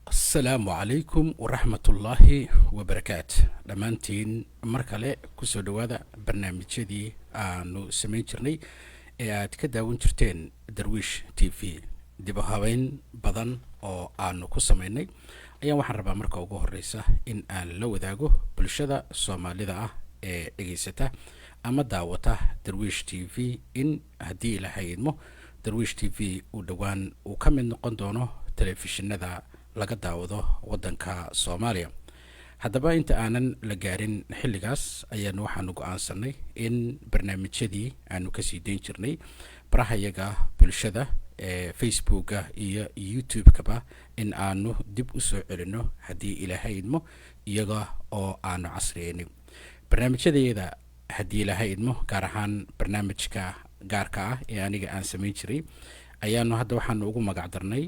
Asalaamu calaykum waraxmatullaahi wabarakaat. Dhammaantiin mar kale kusoo dhowaada barnaamijyadii aanu samayn jirnay ee aad ka daawan jirteen Darwiish TV. Dib u habeyn badan oo aanu ku samaynay ayaan waxaan rabaa marka ugu horeysa in aan la wadaago bulshada Soomaalida ah ee dhegeysata ama daawata Darwiish TV in haddii Ilaahay idmo, Darwiish TV uu dhowaan uu ka mid noqon doono telefishinada laga daawado waddanka Soomaaliya. Haddaba inta aanan la gaarin xilligaas ayaanu waxaanu go-aansanay in barnaamijyadii aanu kasii dayn jirnay barahayaga bulshada ee Facebooka iyo YouTube-kaba in aanu dib u soo celinno haddii Ilaahay idmo, iyaga oo aanu casriyeynay barnaamijyadayada haddii Ilaahay idmo. Gaar ahaan barnaamijka gaarka ah ee aniga aan samayn jiray ayaanu hadda waxaanu ugu magac darnay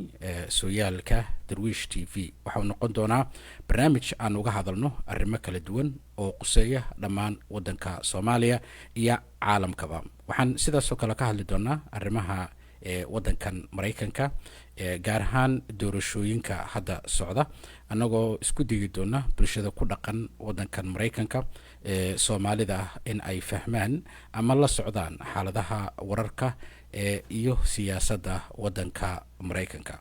Sooyaalka Darwiish TV. Waxau noqon doonaa barnaamij aan uga hadalno arrimo kala duwan oo quseeya dhammaan waddanka Soomaaliya iyo caalamkaba. Waxaan sidaasoo kale ka hadli doonaa arrimaha waddankan Maraykanka, gaar ahaan doorashooyinka hadda socda, annagoo isku dayi doona bulshada ku dhaqan waddankan Maraykanka ee Soomaalida ah in ay fahmaan ama la socdaan xaaladaha wararka iyo siyaasadda waddanka Maraykanka.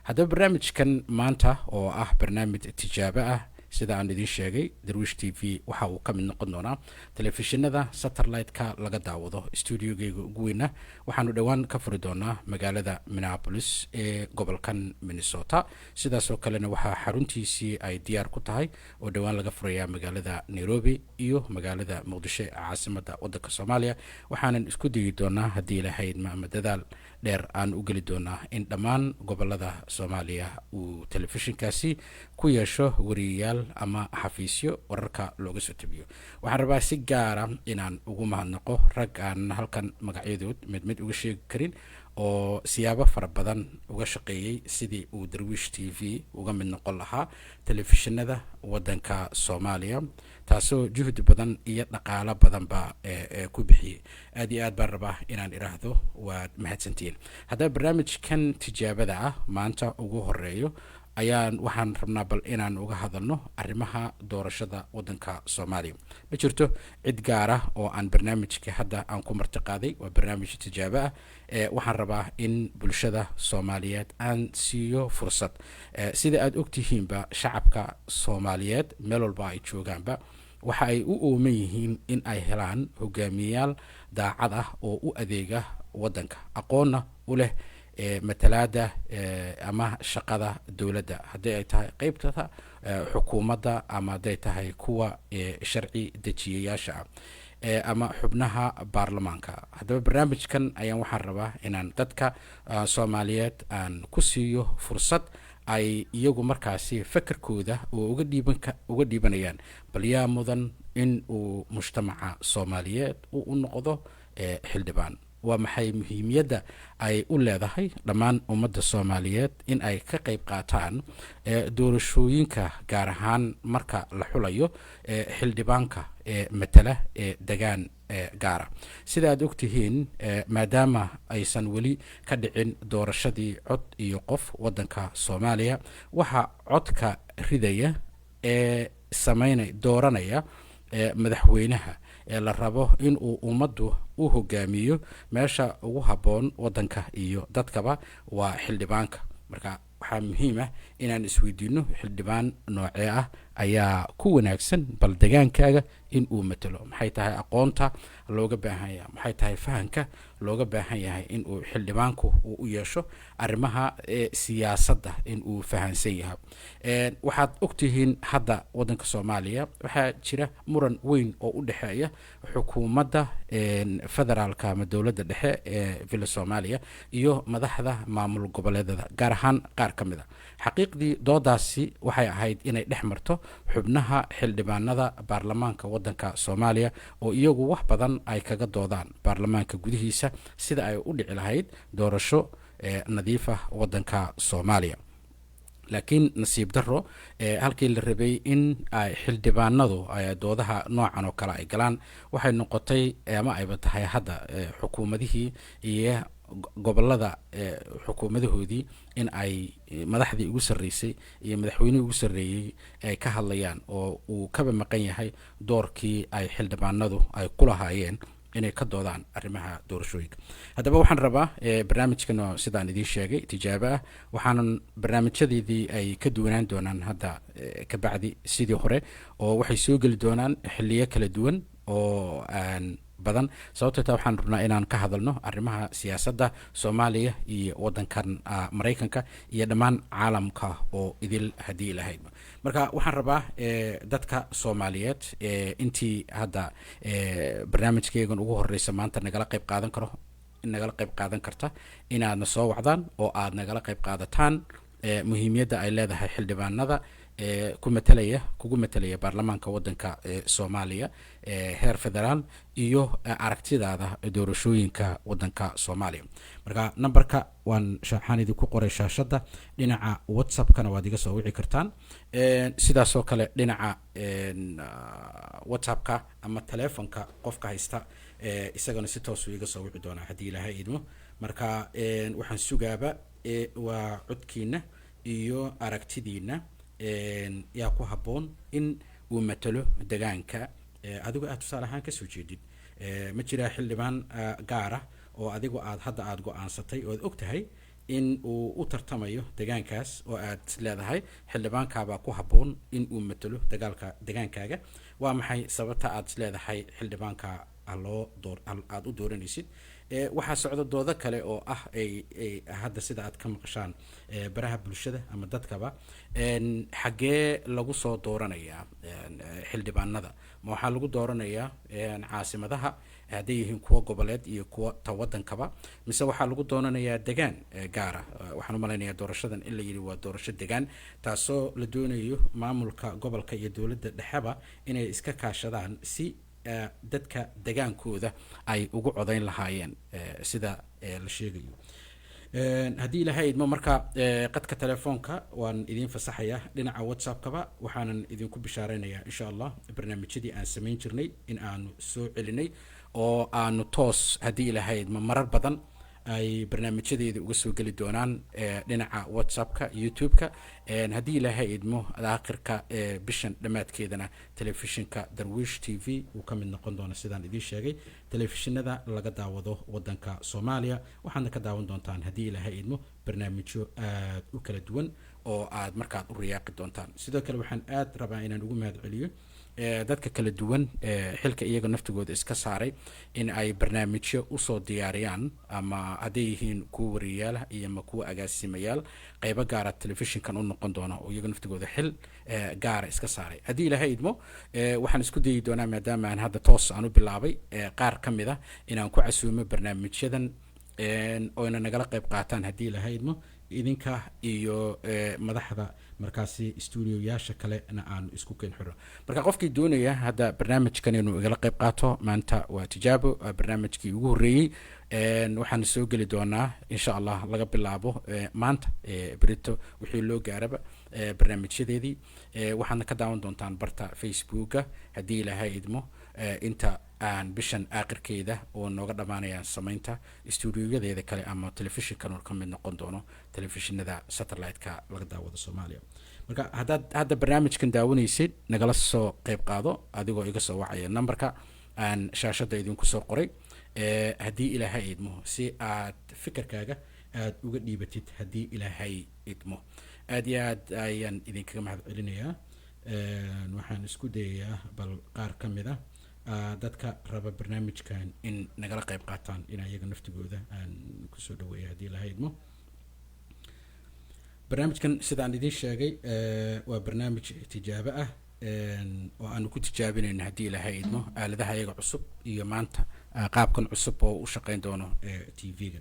Haddaba barnaamijkan maanta oo ah barnaamij tijaabo ah, sida aan idiin sheegay, Darwiish TV waxa uu ka mid noqon doonaa telefishinada satellite-ka laga daawado. Stuudiogeyga ugu weyna waxaanu dhowaan ka furi doonaa magaalada Minneapolis ee gobolkan Minnesota. Sidaasoo kalena waxaa xaruntiisii ay diyaar ku tahay oo dhowaan laga furayaa magaalada Nairobi iyo magaalada Muqdisho ee caasimadda waddanka Soomaaliya. Waxaanan isku dayi doonaa haddii Ilahayd ama dadaal dheer aan u geli doonaa in dhammaan gobolada Soomaaliya uu telefishinkaasi ku yeesho wariyayaal ama xafiisyo wararka looga soo tabiyo. Waxaan rabaa si gaara inaan ugu mahadnaqo rag aan halkan magacyadood mid mid uga sheegi karin oo siyaabo fara badan uga shaqeeyey sidii uu Darwiish TV uga mid noqon lahaa telefishinada waddanka Soomaaliya, taasoo juhdi badan iyo dhaqaalo badanba ku bixiyey. Aad iyo aad baan rabaa inaan idhaahdo waad mahadsantihiin. Haddaba barnaamijkan tijaabada ah maanta ugu horeeyo ayaan waxaan rabnaa bal inaan uga hadalno arrimaha doorashada waddanka Soomaaliya. Ma jirto cid gaara oo aan barnaamijka hadda aan ku martiqaaday, waa barnaamij tijaabo ah. Waxaan rabaa in bulshada Soomaaliyeed aan siiyo fursad. Sida aada ogtihiinba, shacabka Soomaaliyeed meel walba ay joogaanba waxa ay u ooman yihiin in ay helaan hogaamiyayaal daacad ah oo u adeega waddanka, aqoonna u leh matalaada ama shaqada dowladda, haddii ay tahay qeybta xukuumadda ama hadday tahay kuwa sharci dejiyayaasha ah ama xubnaha baarlamaanka. Haddaba barnaamijkan ayaan waxaan rabaa inaan dadka Soomaaliyeed aan ku siiyo fursad ay iyagu markaasi fakarkooda oo uga dhiiban uga dhiibanayaan bal yaa mudan in uu mujtamaca Soomaaliyeed uu u noqdo xildhibaan, waa maxay muhiimiyadda ay u leedahay dhammaan ummadda Soomaaliyeed in ay ka qayb qaataan doorashooyinka, gaar ahaan marka la xulayo xildhibaanka ee matala ee degaan gaara. Sida aad ogtihiin, maadaama aysan weli ka dhicin doorashadii cod iyo qof waddanka Soomaaliya, waxaa codka ridaya ee sameynay dooranaya madaxweynaha ee la rabo in uu ummaddu u hogaamiyo meesha ugu habboon waddanka iyo dadkaba waa xildhibaanka. Marka waxaa muhiim ah inaan isweydiino xildhibaan noocee ah ayaa ku wanaagsan bal degaankaaga in uu matalo, maxay tahay aqoonta looga baahan yahay, maxay tahay fahanka looga baahan yahay in uu xildhibaanku uu u yeesho arrimaha siyaasadda in uu fahansan yahay. Waxaad ogtihiin hadda waddanka Soomaaliya waxaa jira muran weyn oo u dhexeeya xukuumadda federaalka ama dowladda dhexe ee Villa Soomaaliya iyo madaxda maamul goboleedada, gaar ahaan qaar ka mid a. Xaqiiqdii doodaasi waxay ahayd inay dhex marto xubnaha xildhibaanada baarlamaanka waddanka Soomaaliya oo iyagu wax badan ay kaga doodaan baarlamaanka gudihiisa sida ay u dhici lahayd doorasho nadiif ah waddanka Soomaaliya. Laakiin nasiib daro, halkii la rabay in ay xildhibaanadu ay doodaha noocan oo kale ay galaan, waxay noqotay ama ayba tahay hadda xukuumadihii iyo Gobolada xukuumadahoodii in ay madaxdii ugu sarreysay iyo madaxweynihii ugu sarreeyey ay ka hadlayaan, oo uu kaba maqan yahay doorkii ay xildhibaanadu ay ku lahaayeen inay ka doodaan arrimaha doorashooyinka. Haddaba waxaan rabaa barnaamijkan oo sidaan idiin sheegay tijaabo ah, waxaanan barnaamijyadeedii ay ka duwanaan doonaan hadda ka bacdi sidii hore, oo waxay soo geli doonaan xilliyo kala duwan oo aan badan, sababtoo taa waxaan rabnaa inaan ka hadalno arrimaha siyaasadda Soomaaliya iyo waddankan Maraykanka iyo dhammaan caalamka oo idil, haddii lahayd. Marka waxaan rabaa dadka Soomaaliyeed intii hadda barnaamijkeegan ugu horeysa maanta nagala qayb qaadan karo, nagala qayb qaadan karta, inaadna soo wacdaan oo aad nagala qayb qaadataan muhiimiyadda ay leedahay xildhibaanada ku matalaya, kugu matalaya baarlamaanka waddanka Soomaaliya heer federaal, iyo aragtidaada doorashooyinka waddanka Soomaaliya. Marka numberka waan waxaan idinku qoray shaashadda. Dhinaca WhatsAppkana waad iga soo wici kartaan. Sidaasoo kale dhinaca WhatsAppka ama telefonka qofka haysta, isagana si toosuu iga soo wici doonaa, haddii Ilaahay idmo. Marka waxaan sugaaba waa codkiina iyo aragtidiina. Yaa ku habboon in uu matalo degaanka adigo aad tusaale ahaan kasoo jeedid? Ma jiraa xildhibaan gaara oo adigu aad hadda aada go-aansatay oo aad og tahay in uu u tartamayo degaankaas, oo aad leedahay xildhibaankaabaa ku habboon in uu matalo dagaalka degaankaaga? Waa maxay sababta aad leedahay xildhibaanka loo door aada u dooranaysid? Waxaa socda doodo kale oo ah ay hadda sida aad ka maqashaan baraha bulshada ama dadkaba, xaggee lagu soo dooranayaa xildhibaanada? Ma waxaa lagu dooranayaa caasimadaha, hadday yihiin kuwa goboleed iyo kuwa ta waddankaba, mise waxaa lagu doonanayaa degaan gaara? Waxaan u malaynayaa doorashadan in la yidhi waa doorasho degaan, taasoo la doonayo maamulka gobolka iyo dowladda dhexeba inay iska kaashadaan si dadka degaankooda ay ugu codayn lahaayeen, sida la sheegayo, haddii Ilaahay idmo. Marka qadka telefoonka waan idiin fasaxayaa, dhinaca WhatsAppkaba. Waxaanan idinku bishaaraynayaa, insha Allah, barnaamijyadii aan samayn jirnay in aanu soo celinay oo aanu toos, haddii Ilaahay idmo, marar badan ay barnaamijyadeeda uga soo geli doonaan dhinaca WhatsAppka, YouTube-ka, haddii Ilaahay idmo. Aakhirka bishan dhammaadkeedana telefishinka Darwiish TV uu ka mid noqon doono, sidaan idiin sheegay, telefishinada laga daawado wadanka Soomaaliya. Waxaadna ka daawan doontaan, haddii Ilaahay idmo, barnaamijyo aad u kala duwan oo aad markaad u riyaaqi doontaan. Sidoo kale waxaan aad rabaa inaan ugu mahad celiyo dadka kala duwan xilka iyaga naftigooda iska saaray in ay barnaamijyo usoo diyaariyaan, ama hadday yihiin kuwa wariyayaala iyo ama kuwa agaasimayaal qeybo gaara telefishinkan u noqon doona, oo iyaga naftigooda xil gaara iska saaray. Haddii Ilaahay idmo, waxaan isku dayi doonaa, maadaama aan hadda toos aan u bilaabay, qaar ka mid ah inaan ku casuumo barnaamijyadan oyna nagala qayb qaataan, haddii Ilaahay idmo, idinka iyo madaxda markaasi studioyaasha kalena aanu isku keen xiro. Marka qofkii doonaya hadda barnaamijkan inuu igala qayb qaato, maanta waa tijaabo, waa barnaamijkii ugu horreeyey. Waxaan soo geli doonaa, insha Allah, laga bilaabo maanta, berito wixii loo gaaraba, barnaamijyadeedii. Waxaadna ka daawan doontaan barta Facebooka, haddii Ilaahay idmo, inta aan bishan aakhirkeeda oo nooga dhammaanayaan samaynta stuudioyadeeda kale ama telefishinkan oo ka mid noqon doono telefishinada satellite-ka laga daawado Soomaaliya. Marka haddaad hadda barnaamijkan daawanaysid, nagala soo qayb qaado adigoo iga soo wacaya numberka aan shaashadda idinku soo qoray, haddii Ilaahay idmo, si aad fikirkaaga aad uga dhiibatid, haddii Ilaahay idmo. Aad iyo aad ayaan idinkaga mahad celinayaa. Waxaan isku dayayaa bal qaar ka mid ah dadka raba barnaamijkan in nagala qayb qaataan in ayaga naftigooda aan kusoo dhaweeya, haddii Ilaahay idmo. Barnaamijkan, sidaan idiin sheegay, waa barnaamij tijaabo ah oo aanu ku tijaabinayno, haddii Ilaahay idmo, aaladaha iyaga cusub iyo maanta qaabkan cusub oo u shaqeyn doono TV-ga.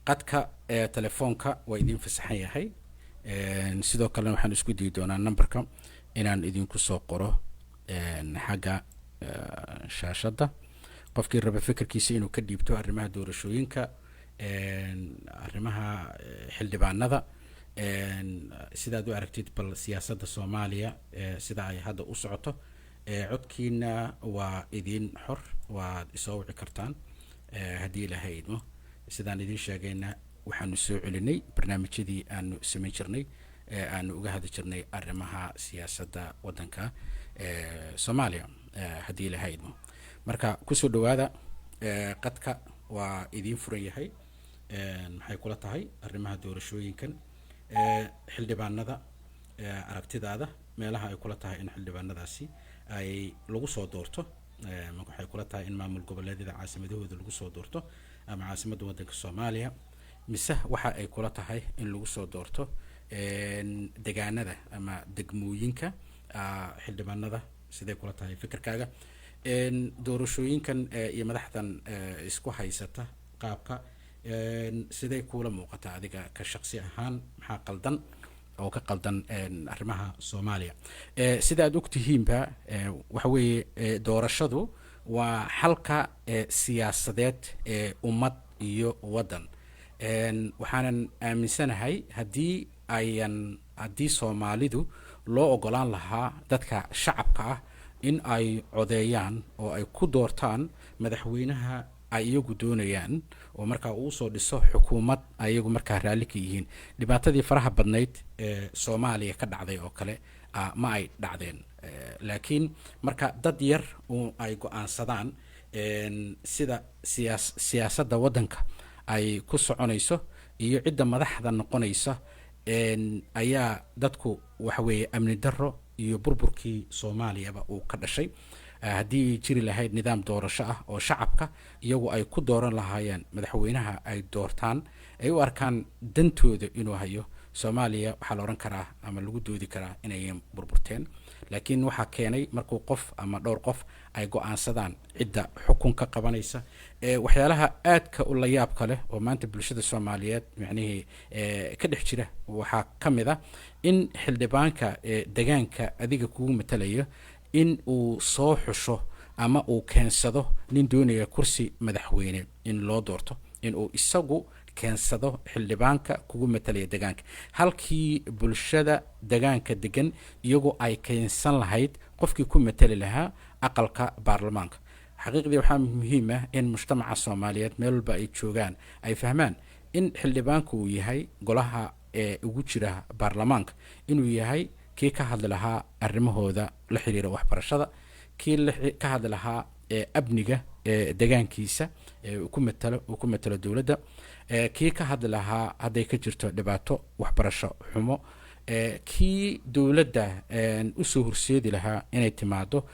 Qadka telefoonka waa idiin fasaxan yahay. Sidoo kalena waxaan isku dayi doonaa numberka inaan idinku soo qoro xagga shaashadda. Qofkii raba fikirkiisa inuu ka dhiibto arrimaha doorashooyinka, arrimaha xildhibaanada, sidaad u aragtid bal siyaasadda Soomaaliya sida ay hadda u socoto, codkiina waa idiin xor, waad isoo wici kartaan, haddii Ilaahay idmo. Sidaan idiin sheegayna, waxaanu soo celinay barnaamijyadii aanu samayn jirnay ee aanu uga hadli jirnay arrimaha siyaasadda waddanka Soomaaliya, haddii Ilahay idmo. Marka kusoo dhawaada, qadka waa idiin furan yahay. Maxay kula tahay arrimaha doorashooyinkan, xildhibaanada, aragtidaada, meelaha ay kula tahay in xildhibaanadaasi ay lagu soo doorto? Waxay kula tahay in maamul goboleedyada caasimadahooda lagu soo doorto ama caasimadda waddanka Soomaaliya, mise waxa ay kula tahay in lagu soo doorto degaanada ama degmooyinka xildhibaanada? Sidee kula tahay fikirkaaga doorashooyinkan iyo madaxdan isku haysata qaabka? Sidee kuula muuqata adiga ka shaqsi ahaan? Maxaa qaldan oo ka qaldan arrimaha Soomaaliya? Sida aad ogtihiinba, waxa weeye doorashadu waa xalka siyaasadeed ee ummad iyo waddan. Waxaanan aaminsanahay haddii ayan haddii Soomaalidu loo ogolaan lahaa dadka shacabka ah in ay codeeyaan oo ay ku doortaan madaxweynaha ay iyagu doonayaan, oo markaa uu soo dhiso xukuumad ay iyagu markaa raalli ka yihiin, dhibaatadii faraha badnayd ee Soomaaliya ka dhacday oo kale ma ay dhacdeen. Laakiin marka dad yar oo ay go-aansadaan sida siyaasadda waddanka ay ku soconayso iyo cidda madaxda noqonaysa, ayaa dadku waxa weeye amni darro iyo burburkii Soomaaliyaba uu ka dhashay. Haddii jiri lahayd nidaam doorasho ah oo shacabka iyagu ay ku dooran lahaayeen madaxweynaha ay doortaan, ay u arkaan dantooda inuu hayo, Soomaaliya waxaa la odhan karaa ama lagu doodi karaa inayan burburteen. Laakiin waxaa keenay markuu qof ama dhowr qof ay go-aansadaan cidda xukun ka qabanaysa. Waxyaalaha aadka u la yaabka leh oo maanta bulshada Soomaaliyeed micnihii ka dhex jira waxaa ka mid ah in xildhibaanka degaanka adiga kugu matalaya in uu soo xusho ama uu keensado nin doonaya kursi madaxweyne in loo doorto, in uu isagu keensado xildhibaanka kugu matalaya degaanka, halkii bulshada degaanka degan iyagoo ay keensan lahayd qofkii ku matali lahaa aqalka baarlamaanka. Xaqiiqdii waxaa muhiim ah in mujtamaca Soomaaliyeed meel walba ay joogaan ay fahmaan in xildhibaanku uu yahay golaha ee ugu jira baarlamaanka, inuu yahay kii ka hadli lahaa arrimahooda la xiriira waxbarashada, kii ka hadli lahaa ee amniga ee degaankiisa ee uu ku matalo dowladda, kii ka hadli lahaa hadday ka jirto dhibaato waxbarasho xumo, kii dowladda usoo horseedi lahaa inay timaado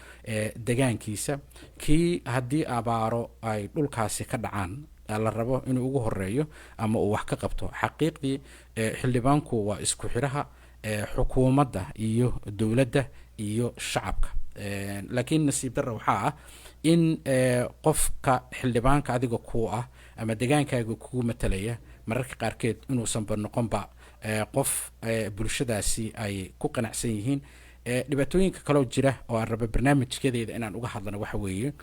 degaankiisa, kii haddii abaaro ay dhulkaasi ka dhacaan la rabo inuu ugu horeeyo ama uu wax ka qabto. Xaqiiqdii xildhibaanku waa isku xiraha xukuumadda iyo dowladda iyo shacabka. Laakiin nasiib darra waxaa ah in qofka xildhibaanka adiga kuu ah ama degaankaaga kugu matalaya mararka qaarkeed inuusanba noqonba qof bulshadaasi ay ku qanacsan yihiin. Dhibaatooyinka kaloo jira oo aan raba barnaamijkadeeda inaan uga hadlano waxa weeye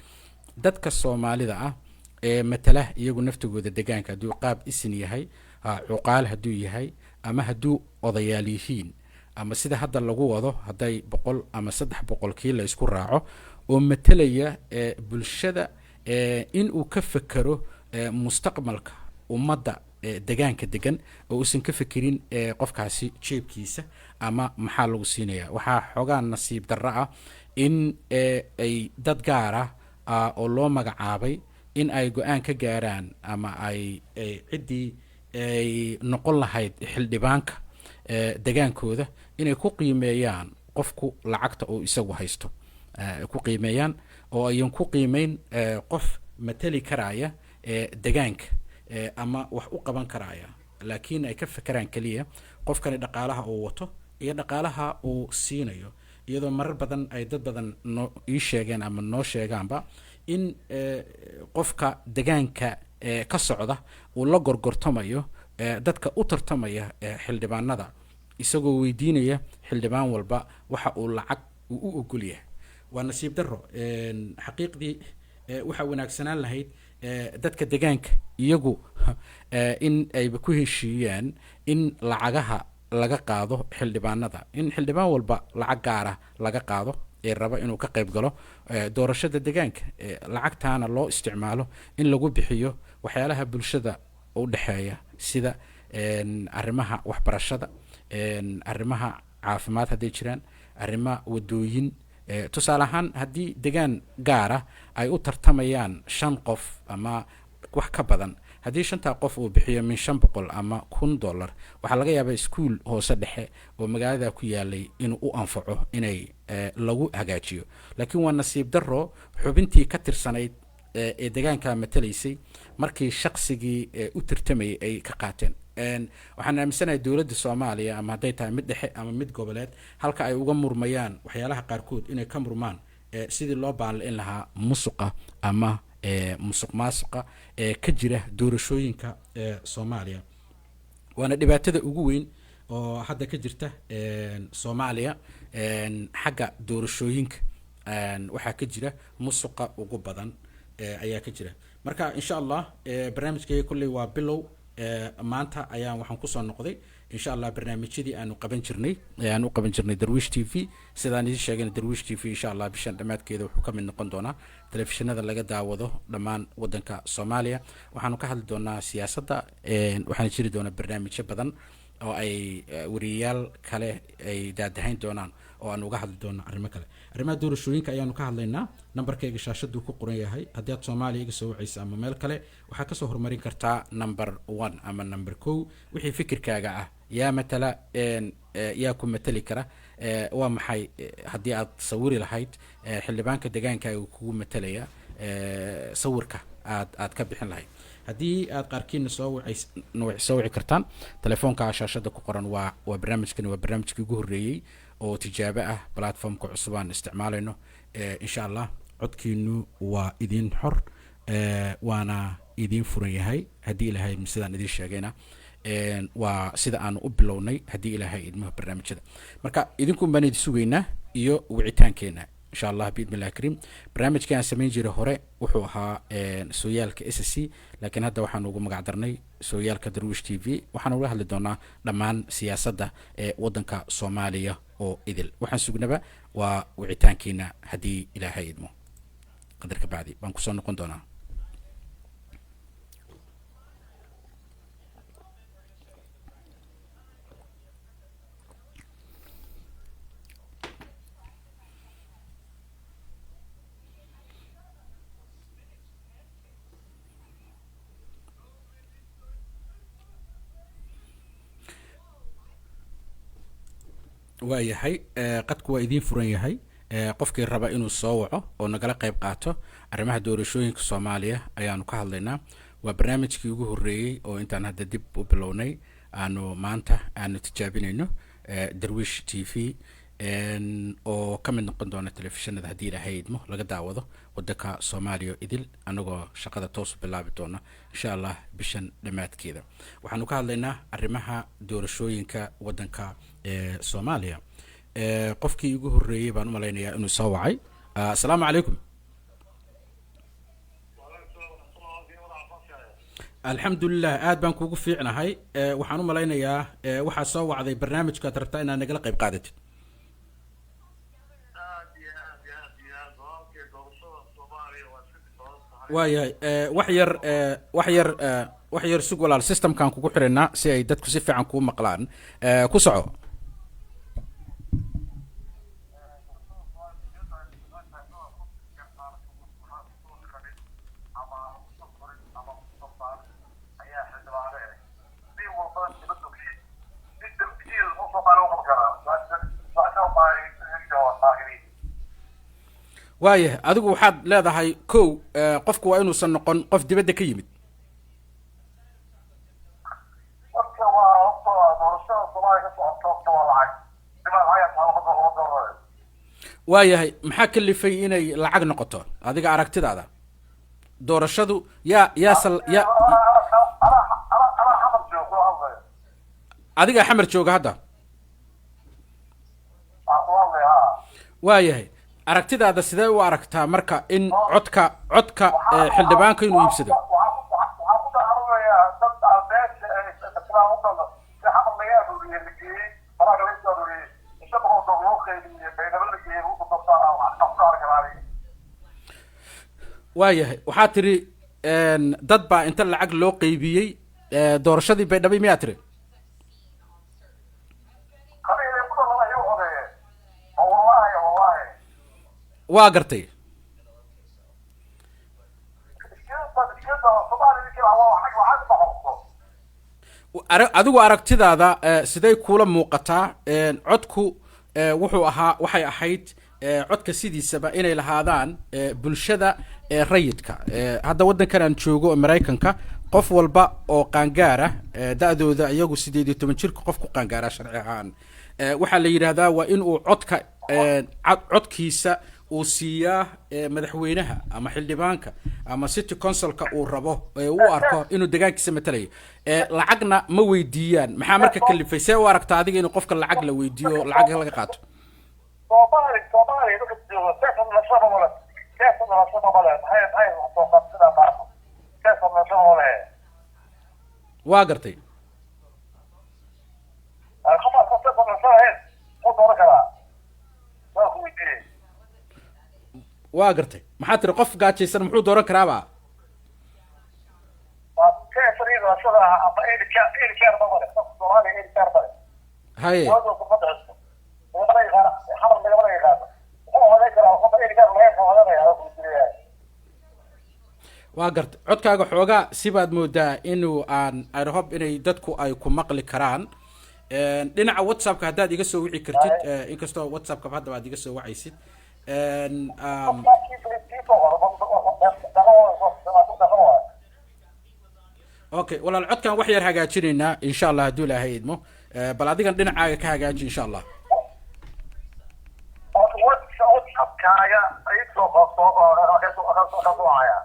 dadka Soomaalida ah ee matala iyagu naftigooda degaanka, hadduu qaab isin yahay, cuqaal hadduu yahay, ama hadduu odayaal yihiin, ama sida hadda lagu wado hadday 100 ama 300 kii la isku raaco oo matalaya bulshada, in uu ka fekero mustaqbalka ummadda degaanka degan oo uusan ka fekerin qofkaasi jeebkiisa ama maxaa lagu siinaya. Waxaa xoogaa nasiib darro ah in ay dad gaar ah oo loo magacaabay in ay go-aan ka gaaraan ama ay ciddii ay noqon lahayd xildhibaanka degaankooda inay ku qiimeeyaan qofku lacagta uu isagu haysto, ku qiimeeyaan oo ayan ku qiimeyn qof matali karaya degaanka ama wax u qaban karaya, laakiin ay ka fekeraan keliya qofkani dhaqaalaha uu wato iyo dhaqaalaha uu siinayo, iyadoo marar badan ay dad badan noo ii sheegeen ama noo sheegaanba in qofka degaanka ka socda uu la gorgortamayo dadka u tartamaya xildhibaanada, isagoo weydiinaya xildhibaan walba waxa uu lacag uu u ogol yahay. Waa nasiib darro. Xaqiiqdii waxaa wanaagsanaan lahayd dadka degaanka iyagu in ayba ku heshiiyaan in lacagaha laga qaado xildhibaanada, in xildhibaan walba lacag gaara laga qaado ee raba inuu ka qayb galo doorashada degaanka, lacagtaana loo isticmaalo in lagu bixiyo waxyaalaha bulshada. oo u dhexeeya, sida arrimaha waxbarashada, arrimaha caafimaad hadday jiraan, arrima wadooyin. Tusaale ahaan, haddii degaan gaara ay u tartamayaan shan qof ama wax ka badan, haddii shantaa qof uu bixiyo min 500 ama $1000, waxaa laga yaabaa iskuul hoose dhexe oo magaalada ku yaalay inuu u anfaco inay lagu hagaajiyo. Laakiin waa nasiib daro, xubintii ka tirsanayd ee degaanka matalaysay markii shaqsigii u tartamayay ay ka qaateen. Waxaan aaminsanahay dowladda Soomaaliya, ama hadday tahay mid dhexe ama mid goboleed, halka ay uga murmayaan waxyaalaha qaarkood inay ka murmaan sidii loo baanli'in lahaa musuqa ama musuq maasuqa ee ka jira doorashooyinka Soomaaliya. Waana dhibaatada ugu weyn oo hadda ka jirta Soomaaliya. Xagga doorashooyinka waxaa ka jira musuqa ugu badan ayaa ka jira. Marka insha Allah barnaamijkayga kolley waa bilow. Maanta ayaan waxaan kusoo noqday insha Allah barnaamijyadii aanu qaban jirnay ee aan u qaban jirnay Darwiish TV. Sidaan idiin sheegayna, Darwiish TV insha Allah bishan dhammaadkeeda wuxuu ka mid noqon doonaa telefishinada laga daawado dhammaan wadanka Soomaaliya. Waxaanu ka hadli doonaa siyaasadda. Waxaana jiri doonaa barnaamijyo badan oo ay wariyayaal kale ay daadahayn doonaan oo aan uga hadli doono arrimo kale. Arrimaha doorashooyinka ayaanu ka hadlaynaa. Nambarkayga shaashaduu ku qoran yahay. Haddii aad Soomaaliya iga soo wacaysa ama meel kale, waxaa kasoo horumarin kartaa number one ama number 1. Wixii fikirkaaga ah, yaa matala, yaa ku matali kara, waa maxay haddii aad sawiri lahayd xildhibaanka degaankaaga kugu matalaya, sawirka aad ka bixin lahayd? Haddii aad qaarkiina soo wacays soo wici kartaan telefoonka shaashada ku qoran. Waa barnaamijkani, waa barnaamijkii ugu horreeyey oo tijaabo ah platformka cusub aan isticmaalayno. Insha Allah codkiinu waa idin xor, waana idin furan yahay haddii Ilaahay. Sidaan idin sheegayna, waa sida aanu u bilownay haddii Ilaahay idmaha barnaamijyada. Marka idinkun baan idin sugaynaa iyo wicitaankeena insha Allah biidni illahi kariim. Barnaamijkii aan samayn jiray hore wuxuu ahaa Sooyaalka SSC, laakiin hadda waxaan ugu magac darnay Sooyaalka Darwiish TV. Waxaan uga hadli doonaa dhammaan siyaasadda ee waddanka Soomaaliya oo idil. Waxaan sugnaba waa wicitaankiina haddii Ilaahay idmo. Qadarka bacdi baan kusoo noqon doonaa. Waayahay, qadku waa idiin furan yahay. Qofkii raba inuu soo waco oo nagala qayb qaato arrimaha doorashooyinka Soomaaliya ayaanu ka hadlaynaa. Waa barnaamijkii ugu horreeyey oo intaan hadda dib u bilownay aanu maanta aanu tijaabinayno Darwiish TV, oo ka mid noqon doona telefishinada haddii Ilaahay idmo laga daawado wadanka Soomaaliya idil, anagoo shaqada toos u bilaabi doona insha Allah bishan dhammaadkeeda. Waxaanu ka hadlaynaa arrimaha doorashooyinka wadanka ee Soomaaliya. Qofkii ugu horreeyey baan u malaynayaa inuu soo wacay. Asalaamu calaykum. Alxamdulilah, aad baan kugu fiicnahay. Waxaan u malaynayaa waxaa soo wacday barnaamijkaad rabtaa inaad nagala qayb qaadatid. Aad iyo aad iyo aad iyo aad, walaalkay, doorashada Soomaaliya waa iska badan tahay. Waayahay, wax yar, wax yar, wax yar sug walaal, systemkaan kugu xiraynaa si ay dadku si fiican kuu maqlaan. Ku soco. Waayahay, adigu waxaad leedahay kow, qofku waa inuusan noqon qof dibadda ka yimid. Marka waa horta doorashada Soomaaliya ka socoto horta waa lacag dhimaa, lacag taa lama dooranayo. Waayahay, maxaa kalifay inay lacag noqoto adiga aragtidaada? Doorashadu yaa sal yaa Anaa Xamar joogo kula hadlayo. Adigaa Xamar jooga hadda? Aan kula hadlaya, ha. Waayahay, aragtidaada sidee u aragtaa marka in codka xildhibaanka inuu iibsado? Waxaan ku dacaranayaa dad aan beesha ay matalaan u dalo si Xamar laga aruuriyey, la geeyey balaga laga soo aruuriyey, 500 doon loo qeybiyey, Baydhabo la geeyey, lagu dabtaa waxaan ku dhaari karaa aniga. Waayahay, waxaa tidhi dad baa inta lacag loo qeybiyey Doorashadii Baydhabo miyaa tiri? Qabiilay ku dhalan ayuu codeeyeen oo wallaahi, wallaahi. Waa gartay. Iskida Soomaaliya ninkii waa lacag ma qabto. Adigu aragtidaada siday kuula muuqataa? Codku wuxuu ahaa, waxay ahayd codka sidiisaba inay lahaadaan bulshada rayidka. Hadda waddankan aan joogo oo Maraykanka, qof walba oo qaangaara, da-dooda iyagu 18 jirka qof ku qaangaara sharci ahaan, waxaa la yidhaahdaa waa in uu codka codkiisa uu siiyaa madaxweynaha ama xildhibaanka ama city councilka uu rabo ee uu arko inuu degaankiisa matalayo. Lacagna ma weydiiyaan. Maxaa marka kalifay? See u aragtaa adiga inuu qofka lacag la weydiiyo, lacag laga qaato? Soomaaliya dadka jooga seesan dhalashada male, seesan dhalashada male. Maxay wax soo qabsidaa maarta? Seesan dhalashada male. Waa gartay. Qof seesan dhalashada ahayn muxuu dooran karaa? Waa ku weydiiyey. Waa gartay. Maxaa tiri? Qof gaajaysan muxuu dooran karaaba? Waa seesan iyo dhalashada ama ID card ma male qofka Soomaaliya, ID card male. Dowladda kuma bixiso, lagamana yaqaano, xamar lagamana yaqaano. Muxuu codeyn karaa qof ID card lahayn? Muxuu codeynaya? Waa ku weydiinaya. Waa gartay. Codkaaga xoogaa sibaad moodaa inuu aan, I hope inay dadku ay ku maqli karaan. Dhinaca WhatsAppka haddaad iga soo wici kartid, inkastoo WhatsAppka hadda aad iga soo wacaysid. Okay walaal, codkan wax yar hagaajinaynaa insha Allah hadduu Ilaahay idmo. Bal adigan dhinacaaga ka hagaaji insha Allah. WhatsAppkaaga soo soo wacaya.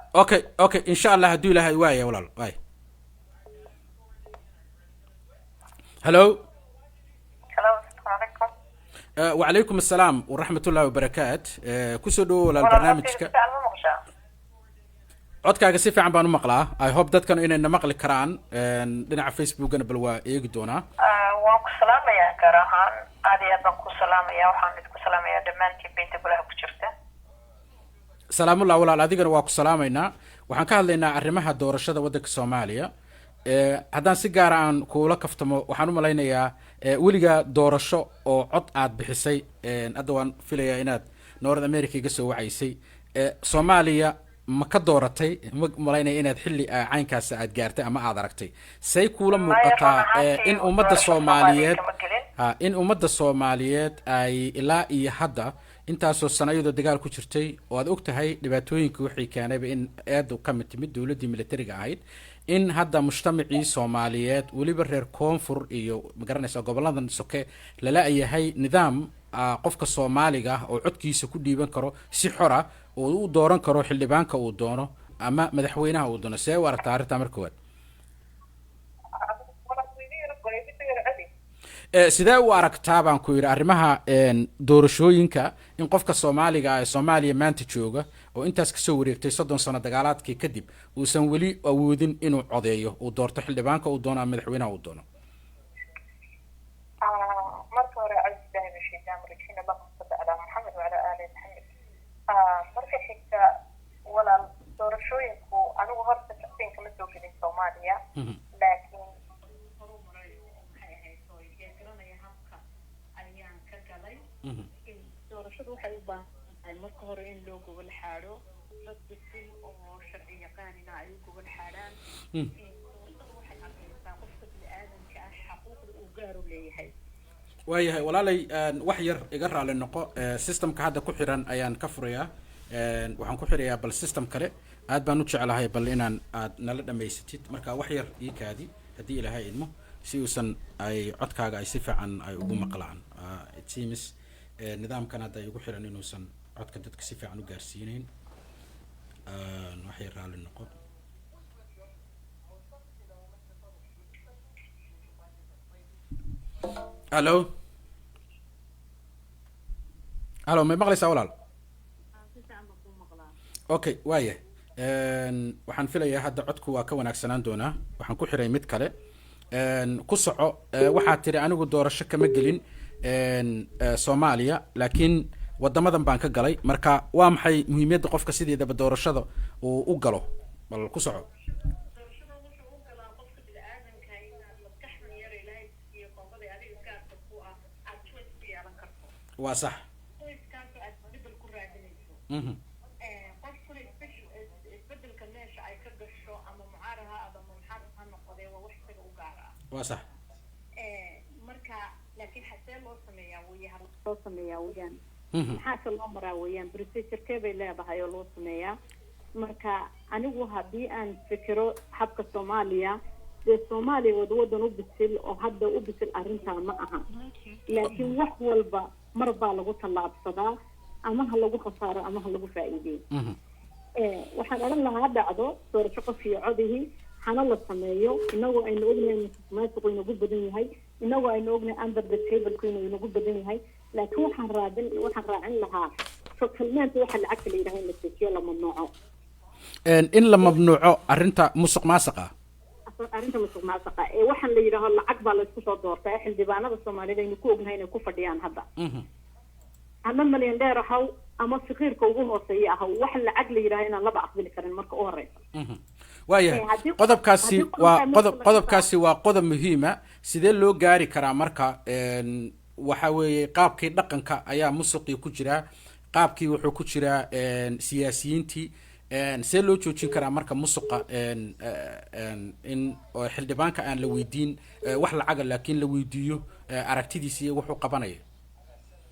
Okay, insha Allah hadduu Ilaahay. Waaya walaal, waaya. Hello. Hello, asalaamu calaykum. Wacalaykum assalaam waraxmat ullahi wabarakaat. Kusoo dhawo walaal barnaamijka. Codkayga si fiican ma maqashaa? Codkaaga si fiican baan u maqlaa. I hope dadkan inayna maqli karaan. Dhinaca Facebookana bal waa eegi doonaa. Waan ku salaamayaa gaar ahaan, aad iyo aad baan ku salaamayaa. Waxaan idinku salaamayaa dhammaantiin beynta golaha ku jirta. Salaamullah walaal, adigana waa ku salaamaynaa. Waxaan ka hadlaynaa arrimaha doorashada waddanka Soomaaliya. Haddaan si gaara aan kuula kaftamo, waxaan u malaynayaa weligaa doorasho oo cod aad bixisay, hadda waan filayaa inaad North America iga soo wacaysay, Soomaaliya ma ka dooratay? Ma malaynaya inaad xilli caynkaas aad gaartay ama aad aragtay. Say kuula Maya, muuqataa run ahaantii in ummadda doorasho Soomaaliyeed Soomaaliya kama gelin. Ha, in ummadda Soomaaliyeed ay ilaa iyo hadda intaasoo sano iyadoo dagaal ku jirtay oo aad og tahay dhibaatooyinka wixii keenayba in eedu ka mid timid dowladdii militariga ahayd, in hadda mujtamacii Soomaaliyeed, weliba reer koonfur iyo magaranaysa goboladan soke, lala yahay nidaam qofka Soomaaliga ah oo codkiisa ku dhiiban karo si xora oo u dooran karo xildhibaanka uu doono ama madaxweynaha uu doono. See u aragtaa arrintaa marka koowaad? Sidee u aragtaa baan ku yidhi arrimaha doorashooyinka, in qofka Soomaaliga ah ee Soomaaliya maanta jooga oo intaas kasoo wareegtay 30 sano dagaalaadkii kadib uusan weli awoodin inuu codeeyo, uu doorto xildhibaanka uu doono ama madaxweynaha uu doono? Marka hore, acuudu billahi min shaytaan rajiim, allahuma salli calaa Maxamed wacalaa aali Maxamed. Marka xigta walaal, doorashooyinku anigu horta shaqsiyan kama soo gelin Soomaaliya, laakiin horumaray oo maxay ahayd oo garanaya habka ayaan ka galay. Doorashadu waxay u baahan tahay marka hore in loo gogol xaadho, dad bisil oo sharci yaqaanina ay u gogol xaadhaan. Doorashadu waxay cadaysaa qofka bini'aadamka ah xaquuqda uu gaar u leeyahay. Waayahay walaalay, wax yar iga raali noqo. Systemka hadda ku xiran ayaan ka furayaa. Waxaan ku xirayaa bal system kale. Aad baan u jeclahay bal inaan aad nala dhamaysatid. Marka wax yar ii kaadi haddii Ilaahay idmo, si uusan ay codkaaga ay si fiican ay ugu maqlaan. It seems nidaamkan hadda igu xiran inuusan codka dadka si fiican u gaarsiineyn. Wax yar raali noqo. Hallo, hallo, may maqlaysaa walaal? Okay, waaya. Waxaan filayaa hadda codku waa ka wanaagsanaan doonaa. Waxaan ku xiray mid kale. Ku soco. Waxaad tiri anigu doorasho kama gelin Soomaaliya, laakiin wadamadan baan ka galay. Marka waa maxay muhiimiyadda qofka sideedaba doorashada uu u galo? Bal ku soco. Doorashada wuxuu u galaa qofka bini'aadamka. Waa sax. Qoyskaasoo aad bedel ku raadinayso, qofkuna isbedelka meesha ay ka gasho, ama mucaarad ha ama muxaafid ha noqodee, waa wax isaga u gaar ah. Waa sax. Marka laakiin xasee loo sameeyaa weeyaan, loo sameeyaa weeyaan, maxaase loo maraa weeyaan, procedure bay leedahay oo loo sameeyaa. Marka anigu haddii aan fikiro habka Soomaaliya, dee Soomaaliya wada wadan u bisil oo hadda u bisil arrintaa ma aha, laakiin wax walba mar baa lagu tallaabsadaa, ama ha lagu khasaaro ama ha lagu faa'iideyo. Waxaan odhan lahaa, ha dhacdo doorasho qof iyo codihii, hana la sameeyo, inagoo aynu ognahay musuqmaasuqu inagu badan yahay, inagoo aynu ognahay under the table-ku inuu inagu badan yahay. Laakiin waxaan raacin lahaa fakalmaanta waxa lacagta la yidhaha in la dejiyo, la mamnuuco. In la mamnuuco arrinta musuq maasuqa. Arrinta musuq maasuqa ee waxaan la yidhaaho lacag baa laysku soo doortaa ee xildhibaanada Soomaalida aynu ku ognahay inay ku fadhiyaan hadda, ama malyan dheer ahaw ama fiqiirka ugu hooseeya ahaw, wax lacag la yidhaha inaan laba aqbali karin marka u horeysa. Waayahay. Qodobkaasi waa qodob, qodobkaasi waa qodob muhiima. Sidee loo gaari karaa marka? Waxa weeye qaabkii dhaqanka ayaa musuqii ku jiraa, qaabkii wuxuu ku jiraa siyaasiyiintii. See loo joojin karaa marka musuqa, in xildhibaanka aan la weydiin wax lacaga, laakiin la weydiiyo aragtidiisa iyo wuxuu qabanaya?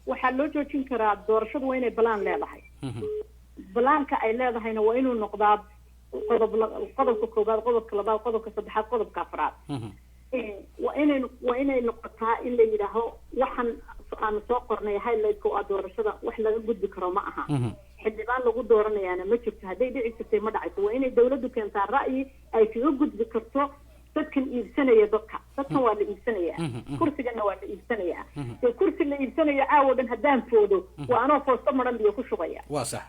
Waxaa loo joojin karaa, doorashadu waa inay balaan leedahay. Balaanka ay leedahayna waa inuu noqdaa qodob, qodobka koowaad, qodobka labaad, qodobka saddexaad, qodobka afraad. Waa inay noqotaa in la yidhaaho waxaan aanu soo qornay highlight-ka oo ah doorashada wax laga gudbi karo ma aha, xildhibaan lagu dooranayaana ma jirto, hadday dhici jirtay ma dhacayso. Waa inay dawladdu keentaa ra'yi ay kaga gudbi karto dadkan iibsanaya dadka. Dadkan waa la iibsanayaa, kursigana waa la iibsanayaa. Dee kursi la iibsanayo caawa dhan haddaan foodo, waa anoo foosto maran biyo ku shubaya. Waa sax.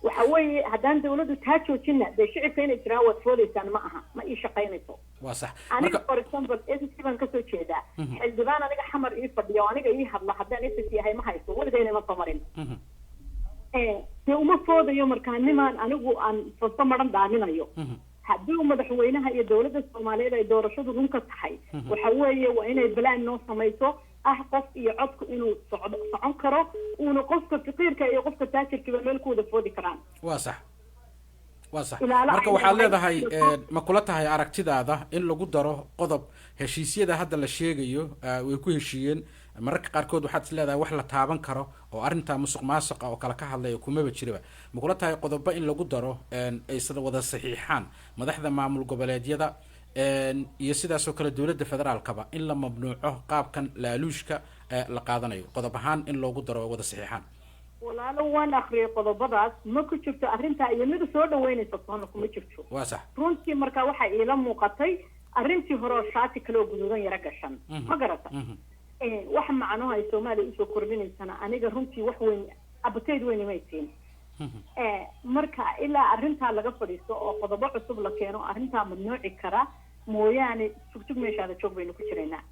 Waxa weeye, haddaan dawladdu taa joojina, dee shicibka inay jiraan waad foodaysaan ma aha, ma ii shaqaynayso. Waa sax. Aniga, for example, SSC baan kasoo jeedaa. Xildhibaan aniga Xamar ii fadhiya oo aniga ii hadla haddaan SSC ahay ma haysto, weligayna ma soo marin. Dee uma foodayo markaa nimaan anigu aan foosto maran dhaaminayo. Haddii uu madaxweynaha iyo dawladda Soomaaliyeed ay doorashadu run ka tahay, waxa weeye waa inay balaan noo samayso ah qof iyo codku inuu socdo, socon karo, uuna qofka faqiirka iyo qofka taajirkiiba meel ku wada foodi karaan. Waa sax, waa sax. Marka waxaad leedahay, ma kula tahay aragtidaada in lagu daro qodob heshiisyada hadda la sheegayo way ku heshiiyeen? Mararka qaarkood waxaad is leedahay wax la taaban karo oo arrintaa musuq maasuqa oo kale ka hadlaya kumaba jiraba. Ma kula tahay qodobo in lagu daro ay sida wada saxiixaan madaxda maamul goboleedyada iyo sidaasoo kale dowladda federaalkaba in la mamnuuco qaabkan laaluushka la qaadanayo, qodob ahaan in loogu daro wada saxiixaan? Walaalo, waan akriyay qodobadaas, ma ku jirto arrintaa iyo mida soo dhaweynaysa toona kuma jirto. Waa sax. Runtii marka waxaa iila muuqatay arrintii hore oo shaati kale oo guduudan yaro gashan, ma garata? Wax macnaho ay Soomaaliya usoo kordhinaysana aniga runtii wax weyn abateyd weyn imay siin. Marka ilaa arrintaa laga fadhiisto oo qodobo cusub la keeno arrintaa mamnuuci kara mooyaane, jugjug meeshaada joog baynu ku jiraynaa.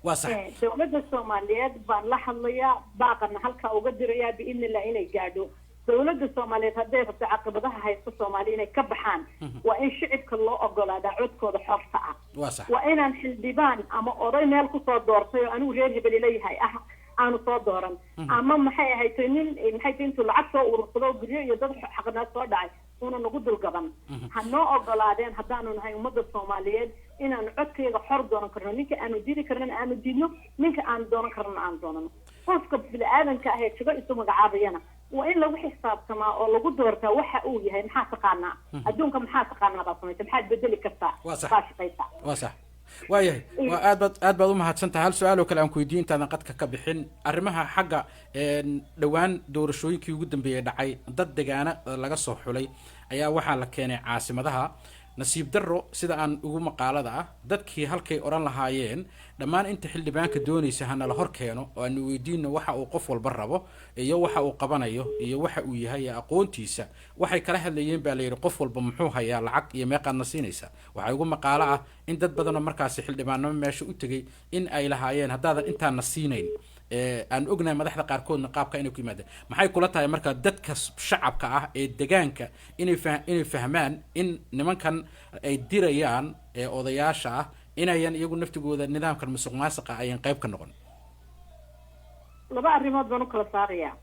Waa sax. Dawladda Soomaaliyeed baan la hadlayaa, baaqana halkaa uga dirayaa, biidnillah inay gaadho. Dawladda Soomaaliyeed hadday rabto caqabadaha haysta Soomaaliya inay ka baxaan, waa in shicibka loo ogolaadaa codkooda xorta ah. Waa sax. Waa inaan xildhibaan ama oday meel kusoo doortay oo anigu reer hebel leeyahay ah aanu soo dooran, ama maxay ahayd nin, maxay tahay, intuu lacag soo urursado guryo iyo dad xaqnaad soo dhacay una nagu dulgaban. Ha noo ogolaadeen haddaanu nahay ummadda Soomaaliyeed inaanu codkayga xor dooran karno, ninka aanu diidi karnana aanu diidno, ninka aanu dooran karnana aanu doonano. Qofka bini-aadanka ah ee jigo isu magacaabayana waa in lagu xisaabtamaa oo lagu doortaa waxa uu yahay. Maxaa taqaanaa adduunka, maxaa taqaanaa baa samaysa, maxaad bedeli kartaa? Waa sax. Baa shaqaysaa. Waa sax, waayahay. Waa aad baad umahadsan tahay. Hal su-aal oo kale aan ku weydiiyo intaadan qadka ka bixin. Arrimaha xagga dhowaan doorashooyinkii ugu dambeeyey dhacay, dad degaana laga soo xulay ayaa waxaa la keenay caasimadaha. Nasiib darro, sida aan ugu maqaalada ah, dadkii halkay odhan lahaayeen dhammaan inta xildhibaanka doonaysa hanala hor keeno oo aanu weydiino waxa uu qof walba rabo iyo waxa uu qabanayo iyo waxa uu yahay iyo aqoontiisa, waxay kala hadlayeen baa la yidhi qof walba muxuu hayaa lacag iyo meeqaadna siinaysa. Waxaa ugu maqaalo ah in dad badanoo markaasi xildhibaanimo meesha u tegay in ay lahaayeen haddaadan intaana siinayn, aan ognahay madaxda qaarkoodna qaabka inay ku yimaadeen. Maxay kula tahay marka dadka shacabka ah ee degaanka inay fahmaan in nimankan ay dirayaan ee odayaasha ah inayan iyagu naftigooda nidaamkan musuq maasuqa ayan qayb ka noqon? Laba arrimood baan u kala saarayaa.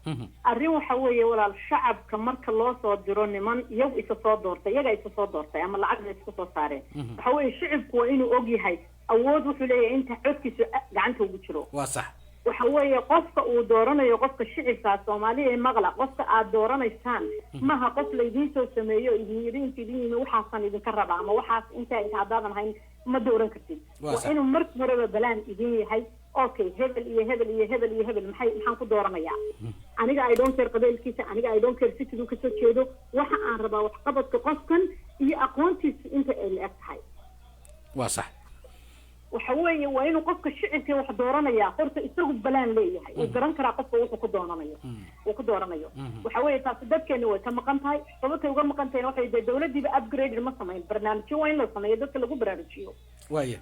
Arrin waxa weeye, walaal, shacabka marka loo soo diro niman iyagu isa soo doortay, iyagaa isa soo doortay ama lacagna iska soo saareen, waxa weeye shicibku waa inuu og yahay awood wuxuu leeyahay inta codkiisu gacanta ugu jiro. Waa sax. Waxa weeye qofka uu dooranayo, qofka shicibkaa Soomaaliya ee maqla, qofka aad dooranaysaan maha qof laydiin soo sameeyo, idin yidhi inta idin yimi waxaasaan idinka rabaa ama waxaas intaa inta haddaadan hayn ma dooran kartid. Waa Waa inuu marka horeba balaan idin yahay: okay, hebel iyo hebel iyo hebel iyo hebel, maxaan ku dooranayaa aniga? I don't care qabiilkiisa aniga, I don't care cityduu kasoo jeedo. Waxa aan rabaa waxqabadka qofkan iyo aqoontiisa inta ay la eg tahay. Waa sax. Waxa weeye waa inuu qofka shicibka wax dooranaya horta isagu balaan leeyahay, uu garan karaa qofka wuxuu ku doonanayo, uu ku dooranayo. Waxa weeye taasi dadkeena way ka maqan tahay. Sababtay uga maqan tahayna waxay dee dowladiiba upgrade ma samayn. Barnaamijyo waa in la sameeyo dadka lagu baraarujiyo. Waa in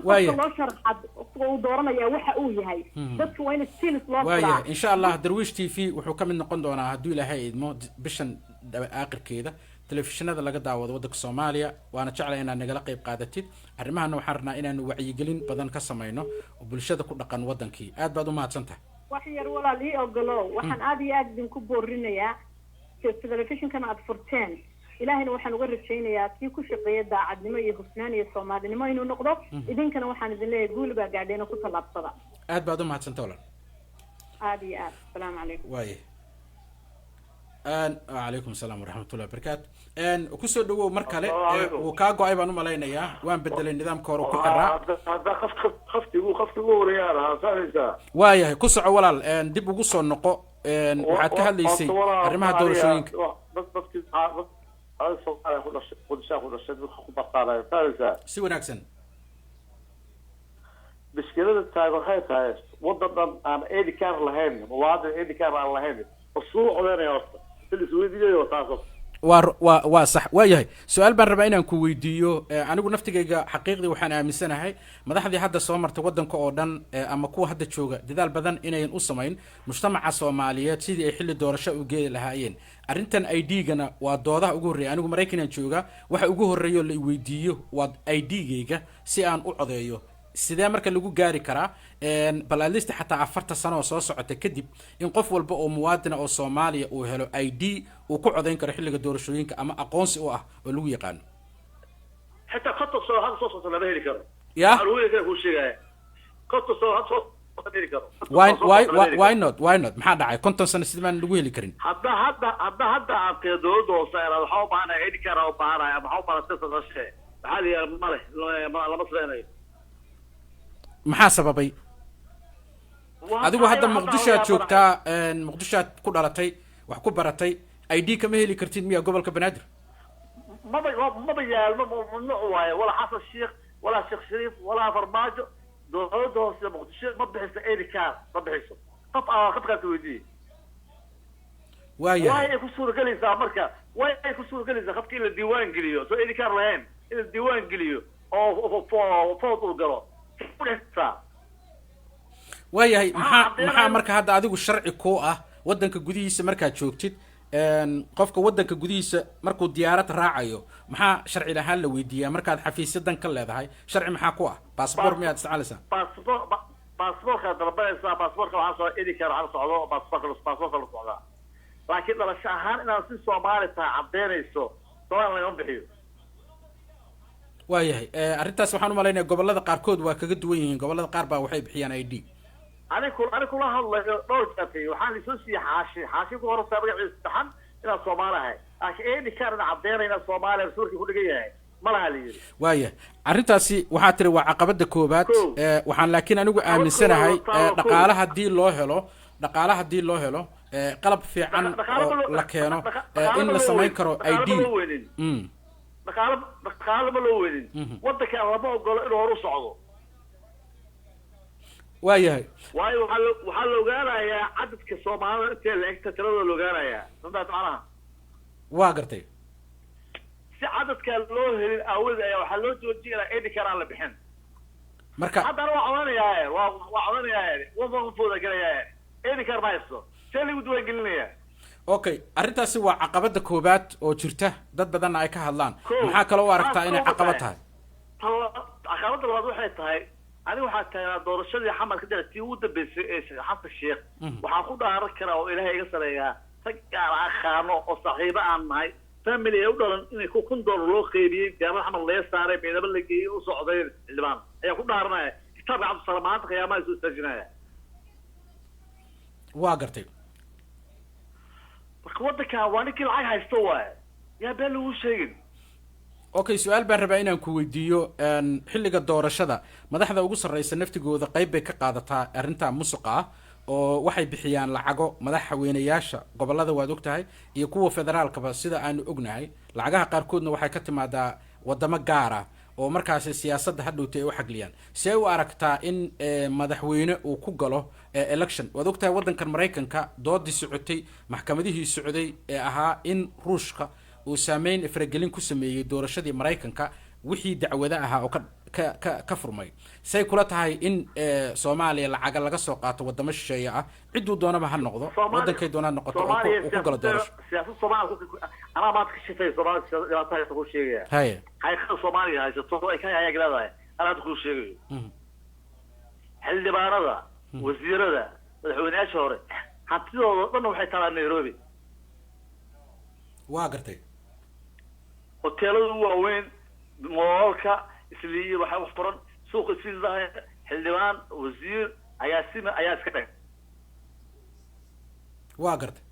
qofka loo sharaxaad qofka uu dooranaya waxa uu yahay. Dadka waa in skills loo furaa. Insha Allah, Darwiish TV wuxuu ka mid noqon doonaa, hadduu Ilaahay idmo, bishan aakhirkeeda telefishinada laga daawado waddanka Soomaaliya. Waana jeclay inaad nagala qayb qaadatid arrimahana. Waxaan rabnaa inaanu wacyigelin badan ka samayno oo bulshada ku dhaqan waddankii. Aad baad u mahadsan tahay. Wax yar, walaal, ii ogolo. Waxaan aada iyo aada idinku boorinayaa telefishinkan aada furteen. Ilaahayna waxaan uga rajaynayaa kii ku shaqeeya daacadnimo iyo hufnaan iyo Soomaalinimo inuu noqdo. Idinkana waxaan idin leeyahay guul baa gaadheen oo ku tallaabsada. Aad baad u mahadsantahay, walaal. Aada iyo aad. Asalaamu calaykum. Waaye, wacalaykum asalaam waraxmatullahi wabarakaatu. Kusoo dhawow mar kale. Assalaamu calaykum. Wuu kaa go-ay baan umalaynayaa. Waan bedelay nidaamka hore ku xiraa. Hadda qaftigu ugu horeeyaan ahaa saaraysaa. Waayahay, ku soco, walaal. Dib ugu soo noqo. Waxaad ka hadlaysay arrimaha doorashooyinka. Dad dadkii dad Soomaaliya ku dhashay, Qudushaa ku dhashay, dadka ku baqaanaya saaraysaa. Si wanaagsan. Mushkilada taag waxay tahay waddan dhan aan ID card lahayn, muwaadin ID card aan lahayn oo suu codeynaya horta si la isweydiinayo taas horta. Waa sax. Waayahay, su-aal baan rabaa inaan ku weydiiyo. Anigu naftigayga xaqiiqdii waxaan aaminsanahay madaxdii hadda soo martay waddanka oo dhan, ama kuwa hadda jooga, dadaal badan inayan u samayn mujtamaca Soomaaliyeed sidii ay xilli doorasho u geeli lahaayeen. Arrintan ID-gana waa doodaha ugu horreeya. Anigu Maraykanaan jooga, waxa ugu horreeya oo la iweydiiyo waa ID-gayga si aan u codeeyo. Sidee marka lagu gaari karaa, bal at least xataa 40 sano oo soo socota kadib, in qof walba oo muwaadina oo Soomaaliya uu helo ID uu ku codayn karo xilliga doorashooyinka ama aqoonsi u ah oo lagu yaqaano? Xitaa 50 sano hadda soo socota lama heli karo. Ya. Waxaa lagu heli kara kuu sheegaya, 50 sano hadda soo socota lama heli karo. Why not? Why not? Maxaa dhacay? 50 sano sidii baan lagu heli karin? Hadda aad tiri dowladda hoose inaad waxaa u baahanahay ID card u baahanahay ama waxaa u baahan sida dhashe, maxaa la yidhaha, male, lama sameynayo. Maxaa sababay? Adigu hadda Muqdishoaad joogtaa, Muqdishoaad ku dhalatay, wax ku baratay, ID kama heli kartid miya gobolka Banaadir? Maba yaalmo, mamnuuc waaye. Walaa Xasan Sheekh, walaa Sheekh Shariif, walaa Farmaajo, dowladda hoose Muqdisho ma bixiso ID card, ma bixiso. Qof aa qofkaas weydiiyey. Waayahay. Way ay ku suuragelaysaa marka, way ay ku suuragelaysaa qofka in la diiwaan geliyo soo ID card lahayn, in la diiwaan geliyo oo vote uu galo kudhexsaa? Waayahay, maxaa marka hadda adigu sharci kuu ah waddanka gudihiisa markaad joogtid? Qofka waddanka gudihiisa markuu diyaarad raacayo, maxaa sharci ahaan la weydiiyaa? Markaad xafiisyadan ka leedahay, sharci maxaa ku ah? Baasboor miyaad isticmaalaysaa? Baasboorkaad dalbanaysaa. Baasboorka waxaa soo ID card waxaa la socdo baasboorka la socdaa, laakiin dhalasho ahaan inaad si Soomaali tahay caddeynayso, Soomaali lagama bixiyo. Waayahay, arrintaas waxaan umalaynaya gobollada qaarkood waa kaga duwan yihiin. Gobollada qaar baa waxay bixiyaan ID. Ani kula hadlayo dhowr jeertay waxaan lisoo siiyey xaashi ku horta magaciisa saxan inaad Soomaali ahay, laakiin ID card ina caddeynaya inaad Soomaali suurkii ku dhigan yahay ma laha la yidhi. Waaya, arrintaasi waxaa tiri waa caqabada koobaad. Waxaan laakiin anigu aaminsanahay dhaqaale haddii loo helo, dhaqaale haddii loo helo, qalab fiican oo la keeno, in la samayn karo ID. Dhaqaale ma loo weydin. Waddankan lama ogolo inuu horu socdo. Waayahay. Waayo, waxaa la ogaanayaa cadadka Soomaalida intee la egta, tiradooda la ogaanayaa sandaas macnaha. Waa gartay. Si cadadkaa loo helin aawadeed ayaa waxaa loo joojiyay inaan ID card aan la bixin. Marka haddana waa codanayaaye, waa codanayaaye, vote galayaaye, ID card ma haysto, see lagu diiwaan gelinaya? Okay, arrintaasi waa caqabada koobaad oo jirta, dad badanna ay ka hadlaan. Maxaa kaloo u aragtaa inay caqabad tahay? Caqabada labaad waxay tahay Aniga waxaa taagnaa doorashadii Xamar ka dhacay, tii ugu dambeysay ee Sheekh Xasan Sheekh. Waxaan ku dhaaran karaa oo Ilaahay iga sareeyaa, rag gaar aqaano oo saaxiibo aan nahay, family ay u dhalan, inay ku $1000 loo qeybiyey, gaabada Xamar laga saaray, Baydhabo la geeyey, u socday xildhibaan ayaa ku dhaaranaya kitaabka Cabdisalaam, maanta qiyaamaha soo istaajinaya. Waa gartay. Marka waddankan waa ninkii lacag haysto waaye, yaa been lagu sheegin. Okay, su-aal baan rabaa inaan ku weydiiyo. Xilliga doorashada madaxda ugu sarreysa naftigooda qayb bay ka qaadataa arrinta musuqa ah, oo waxay bixiyaan lacago madaxweyneyaasha gobollada, waad og tahay, iyo kuwa federaalkaba. Sida aanu ognahay, lacagaha qaarkoodna waxay ka timaadaa wadamo gaar ah oo markaasi siyaasadda hadhowta ay u xagliyaan. See u aragtaa in madaxweyne uu ku galo election? Waad ogtahay waddankan Maraykanka doodii socotay, maxkamadihii socday ee ahaa in Ruushka uu saameyn faragelin ku sameeyey doorashadii Maraykanka, wixii dacwado ahaa oo ka furmay. Say kula tahay in Soomaaliya lacaga laga soo qaato wadamo shisheeye ah, cidduu doonaba ha noqdo, wadankay doona ha noqoto, oo uu ku galo doorasho? Siyaasad Soomaaliya anaa maanta ka shifay. Soomaaliya dhibaato haysta kuu sheegaya. Haye. Xaqiiqada Soomaaliya haysato ay ka hayaag leedahay anaa hadda kuu sheegayo. Xildhibaanada, wasiirada, madaxweyneyaasha hore, hantidooda dhan waxay taalaa Nairobi. Waa gartay. Hoteelada ugu waaweyn, moolka Isliiyo, waxaa wax furan suuqa Isliidahay, xildhibaan, wasiir, agaasime ayaa iska dhig. Waa gartay.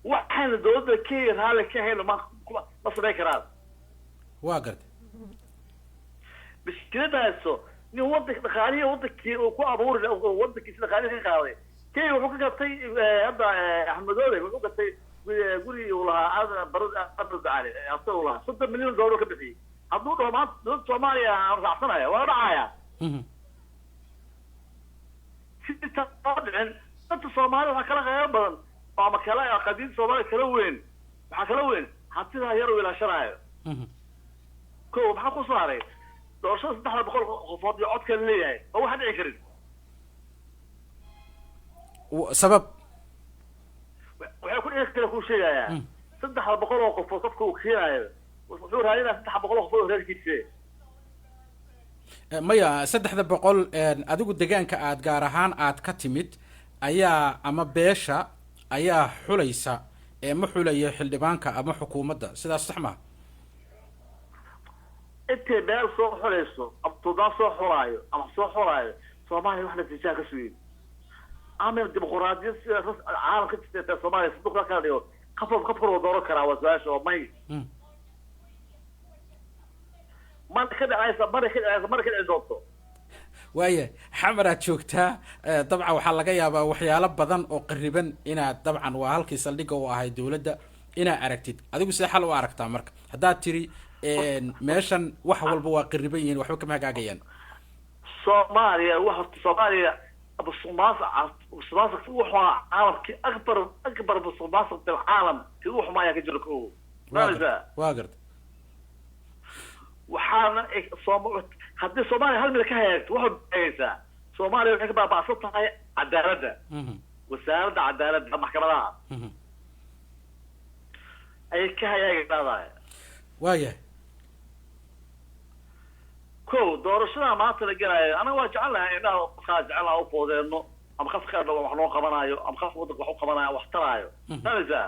Waxaana dowladda Kenya raalli ka hayno ma samayn karaan. Waa gartay. Mushkilada hayso, nin wadanka dhaqaalihii wadankii uu ku abuuri, wadankiisi dhaqaalihii ka qaaday Kenya, wuxuu ka gatay hadda Axmedoobe, wuxuu gatay gurigii uu lahaa Aadan Barre Cali, asaga uu lahaa, $30 milyan ka bixiyey. Hadduu dhaho maanta dowladda Soomaaliya aan raacsanaya, waa dhacaya. Sidii taa dhicin, dadka Soomaalida waxaa kala qaybo badan oo ama kala qadiid Soomaaliya kala weyn, waxaa kala weyn hantidaa yar uu ilaashanaayo. Ko maxaa ku soo haray? Doorashada 300 qofood iyo codka leeyahay oo waxaan dhici karin. Sabab? Waxay ku dhici kara kuu sheegayaa. 300 oo qofood qofka uu keenaayo wuxuu raadinaya 300 oo qofood oo reerkiise. Maya, 300 adigu deegaanka aad gaar ahaan aad ka timid ayaa ama beesha ayaa xulaysa, ee ma xulayo xildhibaanka ama xukuumadda. Sidaas sax maha? Intay beel soo xulayso ama suldaan soo xulaayo ama soo xulaayo, Soomaaliya wax natiijaa ka sugin ama dimuquraadiyad sida caalamka jirta Soomaaliya saduuqa kala dhigo, qof qof kor dooran karaa, waa su-aasha oo may mana ka dhacaysa, mana ka dhacaysa, mana ka dhici doonto. Waaya, Xamaraad joogtaa, dabcan waxaa laga yaabaa waxyaalo badan oo qariban inaad, dabcan waa halkii saldhigga u ahay dowladda, inaad aragtid. Adigu see xal u aragtaa marka haddaad tiri meeshan wax walba waa qariban yihiin, waxba kama hagaagayaan? Soomaaliya wax horta, Soomaaliya musuqmaasuq, musuqmaasuq ugu xumaa caalamkii, akbar akbar musuqmaasuq bilcaalam kii ugu xumaa ayaa ka jira ko. Waa waa garta. Waxaana haddii Soomaaliya hal mil ka hagaagto, waxay hagaagaysaa. Soomaaliya waxay ka baaba'san tahay cadaaladda, wasaaradda cadaaladda, maxkamadaha ayay ka hagaagi leedahay. Waayahay. Ko doorashada maanta la gelaayo, anaga waa jecel lahay indhaha qofkaa jecel laha u foodeeno, ama qof kale wax noo qabanaayo, ama qof waddanka wax u qabanayo, wax taraayo, fahmaysaa?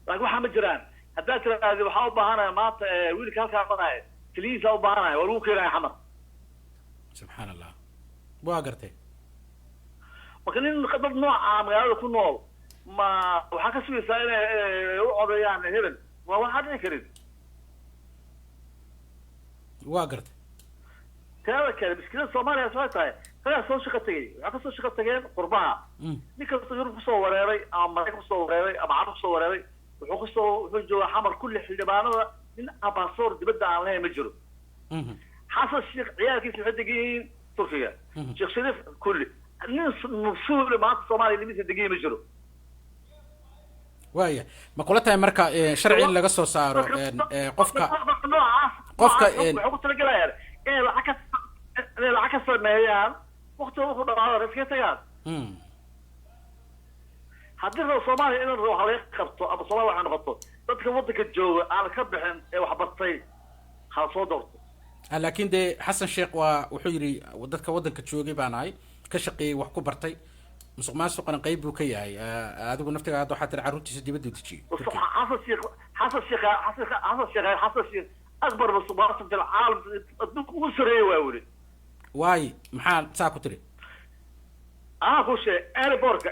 Laakiin waxaa ma jiraan. Haddaad tiraahdi waxaa u baahanaya maanta wiilka halkaa maraya keliyiisa u baahanaya, waa lagu keenaya Xamar. Subxaan Allah, waa gartay. Marka nin dad nooca magaalada ku nool ma waxaa ka sugaysaa inay u codeeyaan hebel? Waa waxaa dhici karin. Waa gartay. Teeda kale, mushkilada Soomaaliya waxay tahay ragaa soo shaqo tegay, waxaa kasoo shaqo tageen qurbaha. Nin kasta Yurub kusoo wareeray ama Maraykan kusoo wareeray ama Carab kusoo wareeray, wuxuu kusoo wuxuu joogaa Xamar. Kulli xildhibaanada nin abasoor dibadda aan lahayn ma jiro. Xasan Sheekh ciyaalkiisa waxay degan yihiin Turkiga. Sheekh Shariif, kulli nin mas-uul maanta Soomaaliya nimiisa degan yihin ma jiro. Waaya, ma kula tahay marka sharci in laga soo saaro qofka noocaas qofka waxay ku talagelayaan inay lacag ka sameeyaan, waktiga wuxuu dhamaado iskaga tagaan. Haddii rabo Soomaaliya in wax laga qabto ama Soomaaliya waxay noqoto, dadka waddanka jooga aan ka bixin ee wax bartay hala soo doorto. Laakiin dee Xasan Sheekh waa wuxuu yidhi dadka waddanka joogay baan ahay, ka shaqeeyey, wax ku bartay, musuq maasuqana qayb buu ka yahay. Adigu naftiga hadda waxaa tiri carruurtiisa dibadda u dejiyey. Xasan Sheekh, Xasan Sheekh, Xasan, Xasan Sheekh, Xasan Sheekh أكبر musuq maasuq في العالم, adduunka ugu sareeya waa weli. Waay, maxaa saa ku tiri? Anaa ku sheeg, airportka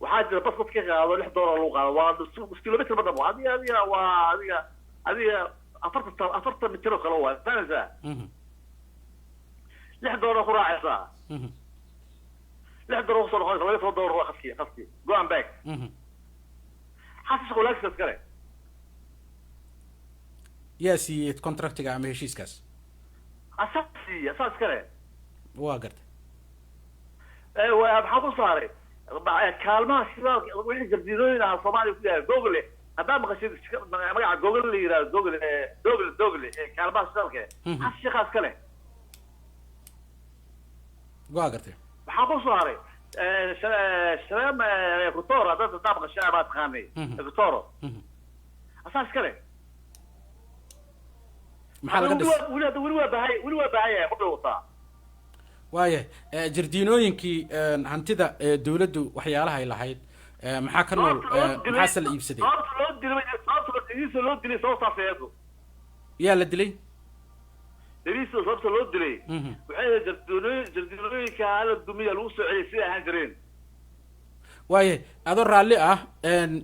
waxaa jira bas dadka qaado, $6 lagu qaado. Waa kilomitr ma dhamo, adiga waa adiga 40 mitir oo kale waa fahameysaa. $6 ku raacaysaa, $6 kusoo noqonaysa, $12 waa khadkii go and back. Xasan Sheekh walaagsiisa iskale. Yaa siiyey contractiga ama heshiiskaas? Asaa siiya, asaa iskale. Waa gartay. Maxaa ku saaray kaalmaha shidaalka, wixii jardiinooyin ahaa Soomaaliya ku yahay Google, haddaa maqashid magaca Google la yihahdo, Google, Google kaalmaha shidaalka Xasan Sheekhaa iskale. Waa gartay. Maxaa ku soo haray? Shareem Equator, haddaa maqashay baa taqaanay Equatoro, asaa iskale. Maxaa laga dhis? Weli hadda weli waa baahan yahay qofay wataa. Waaya, jardiinooyinkii, hantida dawladdu waxyaalaha ay lahayd, maxaa ka nool? Maxaase la iibsaday? Sababta loo dilay, sababta Yariiso loo dilay, sababtaas iyadu. Yaa la dilay? Yariiso sababta loo dilay waxay ahayd jardiinooyinka hala dumiya, lagu soo celiyay siday ahaan jireen. Waaya, adoo raalli ah,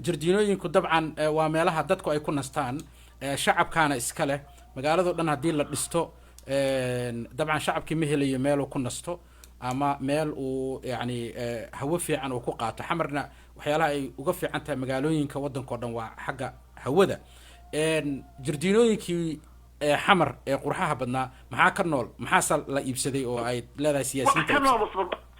jardiinooyinku dabcan waa meelaha dadku ay ku nastaan, shacabkaana iska leh. Magaalado dhan haddii la dhisto, dabcan shacabkii ma helayo meel uu ku nasto ama meel uu yacni hawo fiican uu ku qaato. Xamarna waxyaalaha ay uga fiican tahay magaalooyinka waddanka o dhan waa xagga hawada. Jardiinooyinkii Xamar ee qurxaha badnaa maxaa ka nool? Maxaase la iibsaday oo ay leedahay siyaasiyiinta? Ka nool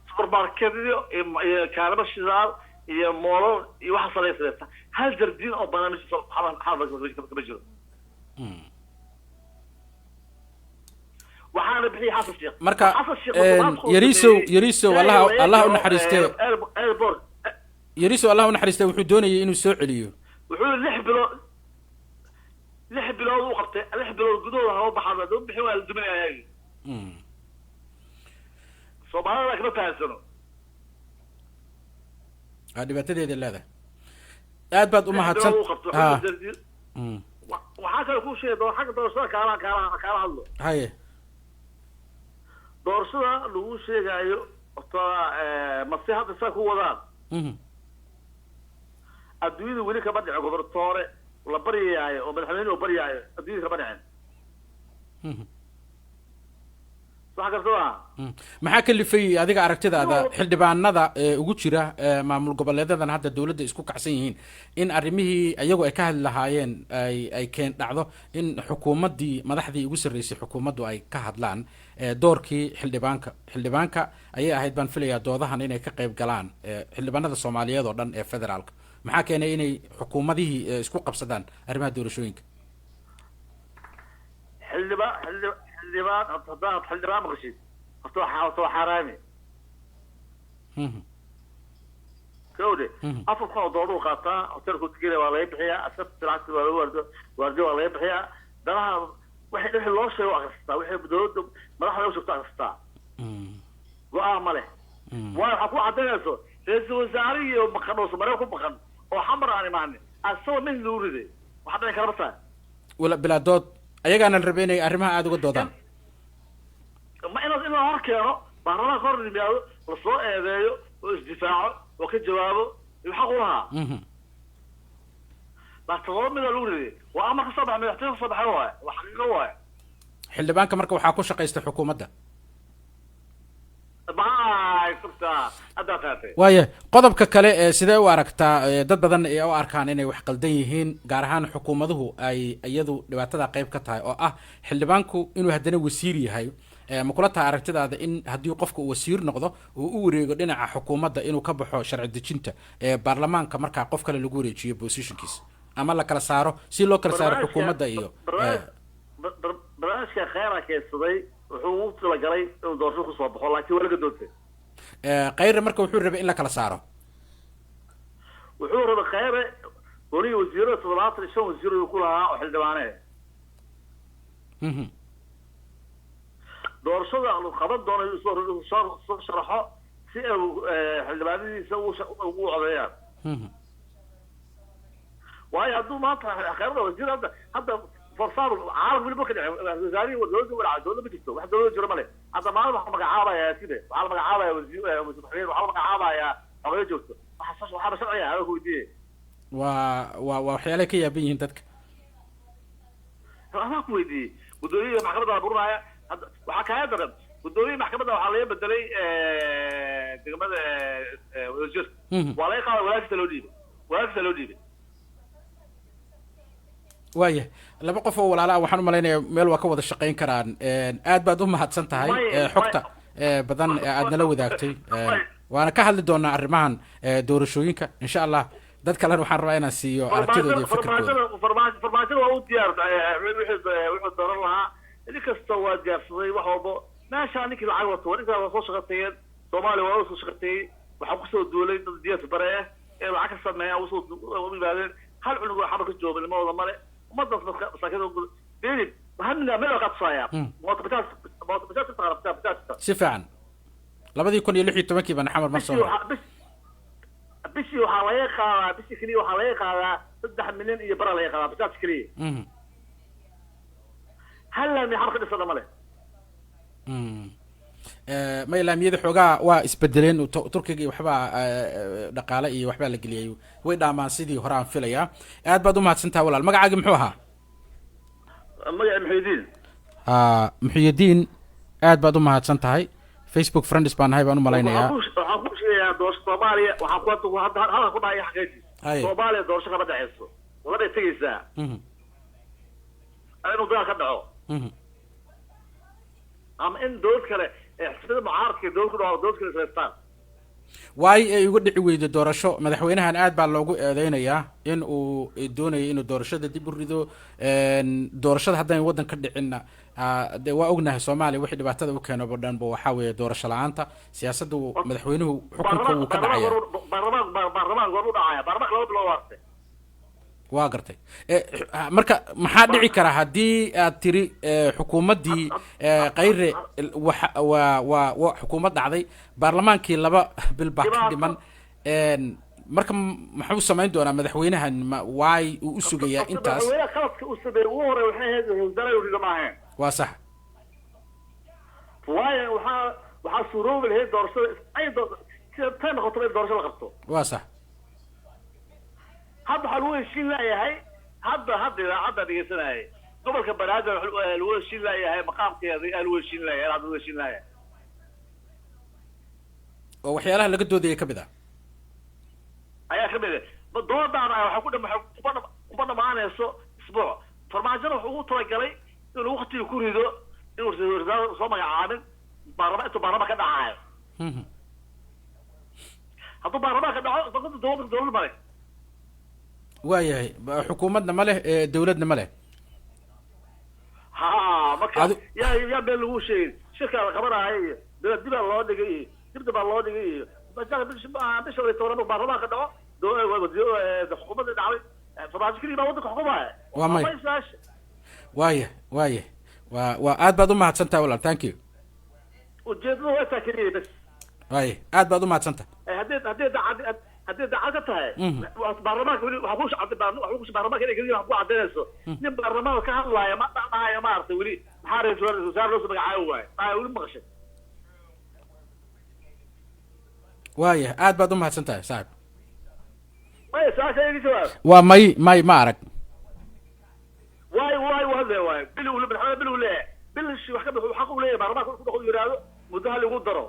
supermarketyo iyo kaalmo shidaal iyo moolal iyo waxa salaysanaysa. Hal jardiin oo barnaamij Xamar kama jiro. Waxaana bixiyay Xasan Sheekh. Marka Yariisow, Yariisow, Allah, Allah u naxariistee, Yariisow Allah u naxariistee, wuxuu doonayay inuu soo celiyo. Wuxuu 6 bilood u qabtay, 6 bilood gudahooda haba baxaan, haduu bixin waa la duminaya. Soomaalida kama fahansano. Aa dhibaatadeeda leedahay, aad baad umahadsan. Waxaa kale kuu sheegay doo xagga doorashada kaala hadlo. Haye. Doorashada lagu sheegaayo horta mase hadda saa ku wadaan, adduunyada weli kama dhicin gobortoore la baryayaayo oo madaxweyne uu baryaayo, adduunyada kama dhicin. Sax garta maa? Maxaa kalifay adiga aragtidaada xildhibaanada ugu jira maamul goboleedadan hadda dawladda isku kacsan yihiin in arrimihii iyagu ay ka hadli lahaayeen ay keen dhacdo in xukuumaddii, madaxdii ugu sarreysay xukuumaddu ay ka hadlaan doorkii xildhibaanka? Xildhibaanka ayay ahayd baan filayaa doodahan inay ka qayb galaan, xildhibaanada Soomaaliyeed oo dhan ee federaalka. Maxaa keenay inay xukuumadihii isku qabsadaan arrimaha doorashooyinka? Xildhibaan haddaad xildhibaan maqashid, horta waa xaaraami. Kawde $4,000 uu qaataa, hotelku tigila waa laga bixiyaa, askarta lacagta waa lagu waardo, waardiyo waa laga bixiyaa. Danaha wixii loo sheego akristaa, wixii dowladda madaxda u sheegto akristaa, go-aan ma leh. Waayo, waxaa ku caddaynayso ra-iisul wasaare iyo maqan oo Soomaaliya ku maqan oo Xamar aan imaanin, asagoo mid lagu riday, waxaa dhici kara ma tahay? Wala bilaa dood, ayagaana la rabay inay arrimaha aada uga doodaan. Ma inaad in la hor keeno baarlamaanka, hor yimaado, lasoo eedeeyo oo isdifaaco oo ka jawaabo xaq u lahaa. Baa todoba mida lagu riday, waa amar ka soo baxay madaxtooyada, ka soo baxay waay, waa xaqiiqo waay. Xildhibaanka marka waxaa ku shaqaysta xukuumadda. Maay sugtaa haddaa qaatay. Waaya, qodobka kale ee sidee u aragtaa? Dad badan ay u arkaan inay wax qaldan yihiin, gaar ahaan xukuumaduhu ay iyadu dhibaatada qayb ka tahay, oo ah xildhibaanku inuu haddana wasiir yahay. Ma kula tahay aragtidaada in haddii qofka uu wasiir noqdo uu u wareego dhinaca xukuumadda, inuu ka baxo sharci dejinta ee baarlamaanka, markaa qof kale lagu wareejiyo positionkiisa ama la kala saaro, si loo kala saaro xukuumadda iyo Barnaamijka Kheyra keensaday wuxuu ugu talagalay inuu doorasho kusoo baxo, laakiin waa laga doontay. Kheyre marka wuxuu rabay in la kala saaro. Wuxuu rabay Kheyre golihii wasiirada, 75 wasiir uu ku lahaa oo xildhibaane. Doorashada uu qaban doono inuu soo sharaxo si ay xildhibaanadiisa ugu codeeyaan. Waayo hadduu maanta khayraadka wasiir hadda for example caalamka weli ma ka dhicin wasaarihii dowladda walaca, dowladda ma jirto, wax dowladda jiro male. Hadda maalin waxaa magacaabaya side, waxaa la magacaabaya wasiir, wasiir ku-xigeen, waxaa la magacaabayaa xogeyo joogto. Waxa waxaaba sharciga ah ku weydiiyey. Waa waxyaalay ka yaaban yihiin dadka. Waxbaa ku weydiiyey, guddoomiyaha maxkamadda la burinaya. Hadda waxaa kaaga daran, guddoomiyaha maxkamadda waxaa laga bedelay degmada Wadajir. Waa laga qaaday, walaalkiisa loo dhiibay, walaalkiisa loo dhiibay. Waaya, laba qof oo walaala ah waxaan umalaynayaa meel waa ka wada shaqayn karaan. Aad baad u mahadsan tahay xogta badan ee aad nala wadaagtay. Waana ka hadli doonaa arrimahan doorashooyinka, insha Allah. Dad kalena waxaan rabaa inaan siiyo aragtidooda iyo fikirkooda. Farmaajo, farmaajada waa u diyaar wuxuu dooran lahaa. Nin kasta waa diyaarsaday wax walbo. Meeshaa ninkii lacag wato, ninkaa waa soo shaqateeyeen, Soomaaliya waa usoo shaqateeyey. Waxaa kusoo duulay dad diyaas bare ah ee lacag ka sameeya usoo u yimaadeen. Hal cunug oo xamar ka jooga ilmahooda male. Ummadaas masaakiinda beni hal meel waa kaa tusaaya. Mooto bajaaj, mooto bajaaj taqaana, bajaaj bajaajta? Si fiican, 2016-kii baan Xamar mar soo bishii maray. Bishii waxaa laga qaadaa, bishii keliya waxaa laga qaadaa 3 milyan iyo bara laga qaadaa bajaaj keliya. Hal laami xamar ka dhisana male. May, laamiyada xoogaa waa isbedeleen. Turkiga iyo waxbaa dhaqaale iyo waxbaa la geliyay, way dhaamaan sidii hore aan filayaa. Aad baad u mahadsantaha walaal. Magacaagi muxuu ahaa? Magaca Muxiidiin. Muxiyadiin, aad baad u mahadsan tahay. Facebook friends baan nahay baan u malaynayaa. Waxaan ku sheegayaa doorasho Soomaaliya, waxaan ku hadda halka ku dhahay xaqiiji. Haye. Soomaaliya doorasho kama dhexeyso, labay tegeysaa inuu dagaal ka dhaco ama in dowlad kale ee xisbiyada mucaaradka iyo dowlad ku dhaco, dowlad kale samaystaan. Waayo ay uga dhici weydo doorasho? Madaxweynahan aad baa loogu eedeynayaa in uu doonayo inuu doorashada dib u rido. Doorashada haddayn waddan ka dhicinna, dee waa ognahay Soomaaliya wixii dhibaatada u keeno o dhan ba waxaa weeye doorasho la-aanta. Siyaasaddu madaxweynuhu xukunka wuu ka dhacaya. Baarlamaan goor u dhacaya? Baarlamaanka 2 bilood waarte. Waa gartay. Marka maxaa dhici kara haddii aad tiri xukuumaddii Khayre waxa waa xukuumad dhacday, baarlamaankii 2 bil baa ka dhiman? Marka muxuu samayn doonaa madaxweynahan? Ma waay uu u sugayaa intaas? Madaxweynaha qaladka uu sameeyey ugu horey waxay ahayd wasaare uu rido ma ahayn. Waa sax. Waayo waxaa suuroobi lahayd doorashada ay sida tay noqoto in doorasho la qabto. Waa sax. Hadda waxaa lagu heshiin laayahay, hadda idaacadda dhegeysanayay, gobolka Banaadir waxa lagu heshiin laayahay maqaamkeeda ayaa lagu heshiin laayahay, hadda lagu heshiin laayahay. Oo waxyaalaha laga doodayay ka mid ah. Ayaa kamid ah. Doodaan waxay ku dham waxay kuma dhamaanayso isbuuc. Farmaajona wuxuu ugu talagalay inuu waqtiga ku rido, inuu ra-iisul wasaare soo magacaabin baarlama intuu baarlama ka dhacaayo. Hadduu baarlamaan ka dhaco, dowlad male. Waayahay, xukuumadna ma leh, dowladna ma leh. Ha, marka yaa been lagu sheegin shirkaa la qabanaayo iyo dibaa loo dhigay iyo dibda baa loo dhigay iyo bisha 12 baarlamaan ka dhaco, xukuumadda dhacday, Farmaajo keliya baa waddanka xukumaya. Waa may. Su-aasha. Waaya, waa aad baad u mahadsan tahay walaal, thank you. Ujeedada waa taa keliya bas. Waaya, aad baad u mahadsan tahay. Haddii daacad ka tahay baarlamaanka weli waxaa ku baarlamaanka inay keliya wax ku caddaynayso. Nin baarlamaanka ka hadlaaya ma dhahaya, maaragtay, weli maxaa ra-iisul wasaare loo soo magacaabi waayo maa weli maqashay? Waaya, aad baad u mahadsan tahay saaxib. Maya, su-aasha iga jawaab. Waa may, may, ma arag. Waayo uu hadlaya, waayo bil uu madaxweyne bil uu leeyahay, bil wax ka wuxuu xaq u leeyahay baarlamaanka ku dhaqo yidhaahdo muddo ha ligu daro,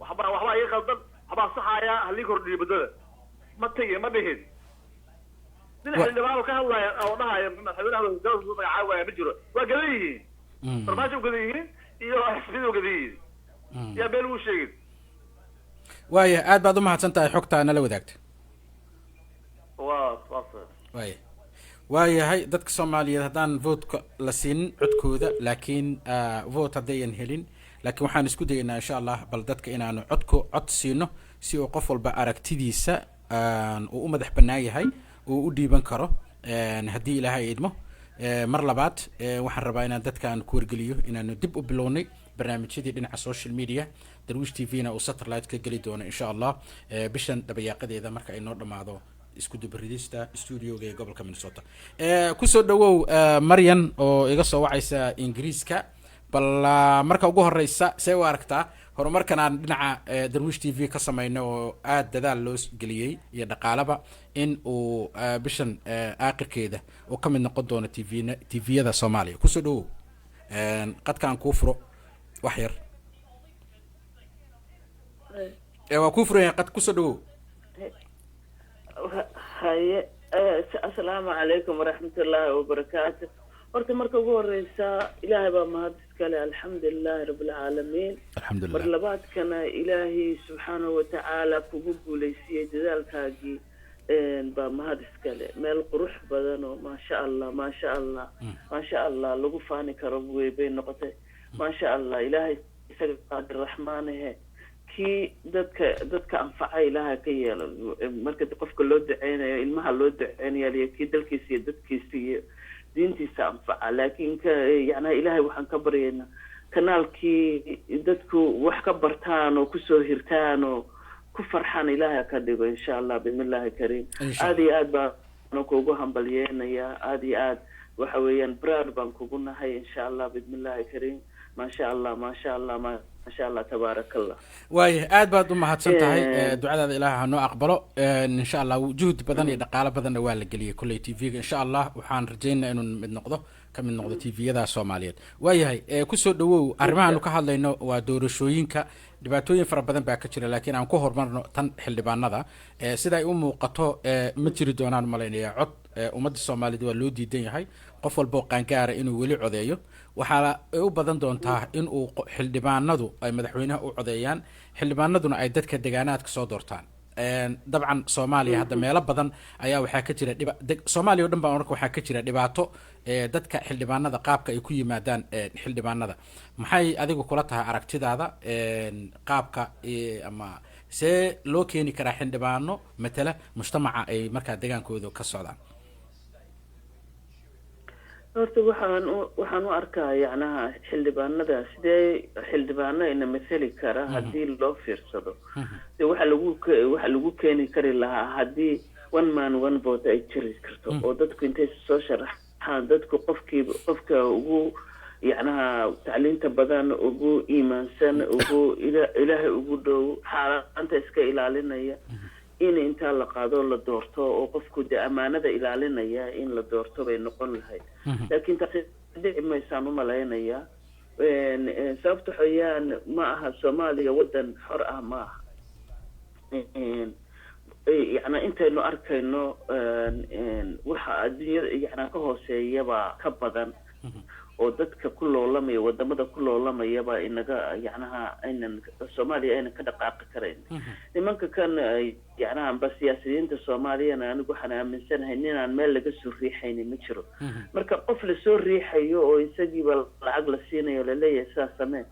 waxbaa iga qaldan, waxbaa saxaaya, ha lii kordhiyo muddada. Ma tegi, ma dhihin nin xildhibaan oo ka hadlaya oo dhahaya madaxweynaha soo magacaabi waaya ma jiro. Waa gadan yihiin, farmaajo u gadan yihiin iyo xisbiyada u gadan yihiin. Yaa been lagu sheegin. Waaya, aad baad u mahadsan tahay xogtaa nala wadaagta. Waa waaya, waayahay. Dadka Soomaaliyeed haddaan vote-ka la siinin codkooda, laakiin vote haddayan helin, laakiin waxaan isku dayaynaa insha Allah bal dadka inaanu codko cod siino si uu qof walba aragtidiisa uu u madax bannaan yahay uu u dhiiban karo, haddii Ilaahay idmo. Mar labaad waxaan rabaa inaan dadkaan ku wargeliyo inaanu dib u bilownay barnaamijyadii dhinaca social media. Darwiish TV na uu satellite ka geli doono, insha Allah, bishan dabayaaqadeeda marka ay noo dhammaado isku dubaridista studioga ee gobolka Minnesota. Kusoo dhawow Maryan oo iga soo wacaysa Ingiriiska. Bal marka ugu horeysa, see u aragtaa horumarkan aan dhinaca Darwiish TV ka sameyno oo aada dadaal loo geliyey iyo dhaqaalaba in uu bishan aakhirkeeda uu ka mid noqon doono TV TV-yada Soomaaliya? Kusoo dhawow qadkaan kuu furo wax yar. Waa kuu furan yahay qad, kusoo dhawow. Haye, asalaamu calaykum waraxmatullaahi wabarakaatu. Horta marka ugu horeysa Ilaahay baa mahad iskale, alxamdulilaahi rabbilcaalamiin. Alxamdulilah. Mar labaadkana Ilaahay subxaanahu watacaala kugu guuleysiiyey dadaalkaagii baa mahad iskale. Meel qurux badan oo maasha Allah, maasha Allah, maasha Allah lagu faani karo wey bay noqotay, maasha Allah. Ilaahay isaga qaadir raxmaanahe, kii dadka anfaca Ilaaha ka yeelo. Marka qofka loo duceynayo, ilmaha loo duceynaya iyo kii dalkiisa iyo dadkiisa iyo diintiisa anfaca. Laakiin ka yacnaa Ilaahay waxaan ka baryaynaa kanaalkii dadku wax ka bartaan oo kusoo hirtaan oo ku farxaan Ilaahay ka dhigo, insha Allah, bismillaahi kariim. Insha Aada iyo aad baan kugu hambalyeynayaa, aada iyo aad. Waxa weeyaan proud baan kugu nahay, insha Allah, bismillaahi kariim. Maasha Allah, maasha Allah, maasha Allah, tabaaraka Allah. Waaya, aad baad u mahadsan tahay. Ducadaada Ilaah ha noo aqbalo, insha Allah. Juhd badan iyo dhaqaalo badanna waa la geliyey kolley TV-ga. Insha Allah waxaan rajeynaa inuu mid noqdo, ka mid noqdo TV-yada Soomaaliyeed. Waayahay, kusoo dhawow. Arrimahaanu ka hadlayno waa doorashooyinka. Dhibaatooyin fara badan baa ka jira, laakiin aan ku horumarno tan xildhibaanada. Sida ay u muuqato, ma jiri doonaan malaynaya cod. Ummadda Soomaaliyeed waa loo diidan yahay qof walba oo qaangaara inuu weli codeeyo. Waxaa ay u badan doontaa in uu xildhibaanadu ay madaxweynaha u codeeyaan, xildhibaanaduna ay dadka degaanaadka soo doortaan. Dabcan Soomaaliya hadda meelo badan ayaa waxaa ka jira Soomaaliya o dhan baa marka waxaa ka jira dhibaato dadka xildhibaanada qaabka ay ku yimaadaan. Xildhibaanada maxay adigu kula tahay aragtidaada, qaabka ama see loo keeni karaa xildhibaano matala mujtamaca ay markaa degaankooda ka socdaan? Horta waxaan u arkaa yacnaha xildhibaanada, sidee xildhibaano ina mathali kara haddii loo fiirsado, de waxa lagu keeni kari lahaa haddii one man one vote ay jiri karto oo dadku intay soo sharaxaan, dadku qofkiiba qofka ugu yacnaha tacliinta badan, ugu iimaansan, ugu Ilaahay ugu dhow, xaaraanta iska ilaalinaya, in intaa la qaado la doorto, oo qofku dee ammaanada ilaalinaya in la doorto bay noqon lahayd. Laakiin taasi dhici maysaan u malaynayaa. Sababta waxweeyaan, ma aha Soomaaliya waddan xor ah, ma aha. Yacna intaynu arkayno waxa adduunyada yacna ka hooseeyaba ka badan oo dadka ku loolamaya, wadamada ku loolamayaba inaga yacnaha aynan Soomaaliya aynan ka dhaqaaqi karayn. Nimanka kan yacnaha amba siyaasiyiinta Soomaaliyana, anigu waxaan aaminsanahay ninaan meel laga soo riixaynin ma jiro. Marka qof lasoo riixayo oo isagiiba lacag la siinayo, laleeyahay sidaas samee,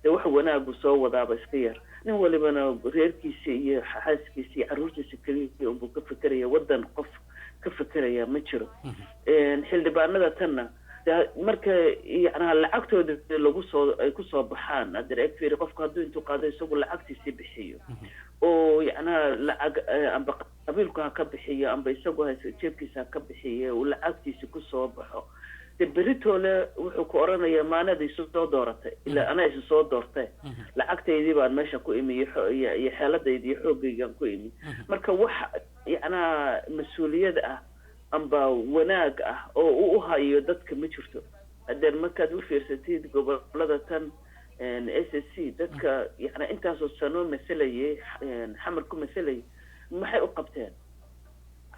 dee wax wanaagu soo wadaaba iska yar. Nin walibana reerkiisa iyo xaaskiisa iyo carruurtiisa keliya unbuu ka fekeraya, waddan qof ka fekeraya ma jiro. Xildhibaanada tanna marka yacnaha lacagtooda lagu soo ay kusoo baxaan, haddii eg fiiri, qofku hadduu intuu qaado isagu lacagtiisii bixiyo oo yacnaha lacag amba qabiilku ha ka bixiyo amba isagu ha jeebkiisa ha ka bixiyo, uu lacagtiisi kusoo baxo, de beritoole wuxuu ku oranayaa, maanada isu soo dooratay, ilaa anaa isu soo doortay, lacagtaydii baan meesha ku imi iyo xeeladaydi iyo xooggaygaan ku imi. Marka wax yacnaha mas-uuliyad ah amba wanaag ah oo uu u hayo dadka ma jirto. Haddeen markaad u fiirsatid gobolada tan SSC, dadka yacni intaasoo sano masalayay, Xamar ku masalayay, maxay u qabteen?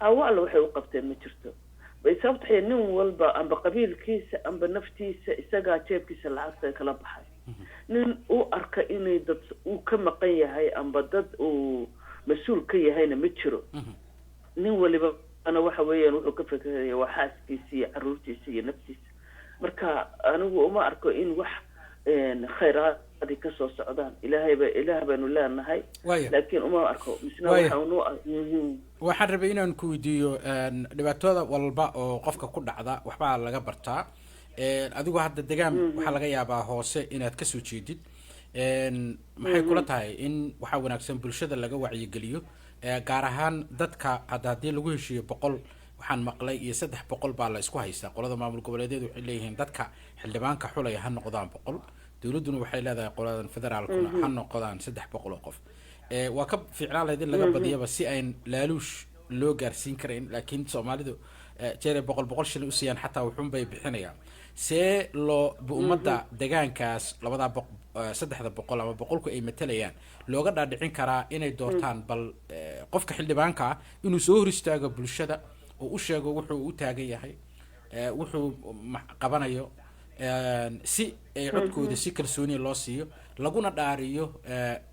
Caawo alla waxay u qabteen ma jirto. Sababta waxay nin walba amba qabiilkiisa amba naftiisa isagaa jeebkiisa lacagta kala baxay. Nin u arka inay dad uu ka maqan yahay amba dad uu mas-uul ka yahayna ma jiro. Nin waliba ana waxa weeyaan wuxuu ka fekeraya waa xaaskiisa iyo carruurtiisa iyo naftiisa. Marka anigu uma arko in wax khayraad Badi kasoo socdaan, Ilaahayba Ilaah baynu leenahay, laakiin uma arko misna waxaanu. Waxaan rabay inaan ku weydiiyo, dhibaatada walba oo qofka ku dhacda waxbaa laga bartaa. Adigu hadda degaan waxaa laga yaabaa hoose inaad kasoo jeedid. Maxay kula tahay in waxaa wanaagsan bulshada laga wacyigeliyo, gaar ahaan dadka hadda haddii lagu heshiiyo 100, waxaan maqlay iyo 300 baa la isku haystaa. Qolada maamul goboleedyadu waxay leeyihiin dadka xildhibaanka xulaya ha noqdaan 100, dowladduna waxay leedahay qoladan federaalkuna ha noqdaan 300 oo qof. Waa ka fiicnaan lahayd in laga badiyaba si ayn laaluush loo gaarsiin karayn, laakiin Soomaalidu jeeray 100 100 shilin usiiyaan xataa wuxuun bay bixinayaan. See loo ummadda degaankaas labadaa 300 ama 100-ku ay matalayaan looga dhaadhicin karaa inay doortaan bal qofka xildhibaanka ah inuu soo hor istaago bulshada oo u sheego wuxuu u taagan yahay, wuxuu qabanayo, si ay codkooda si kalsooniya loo siiyo, laguna dhaariyo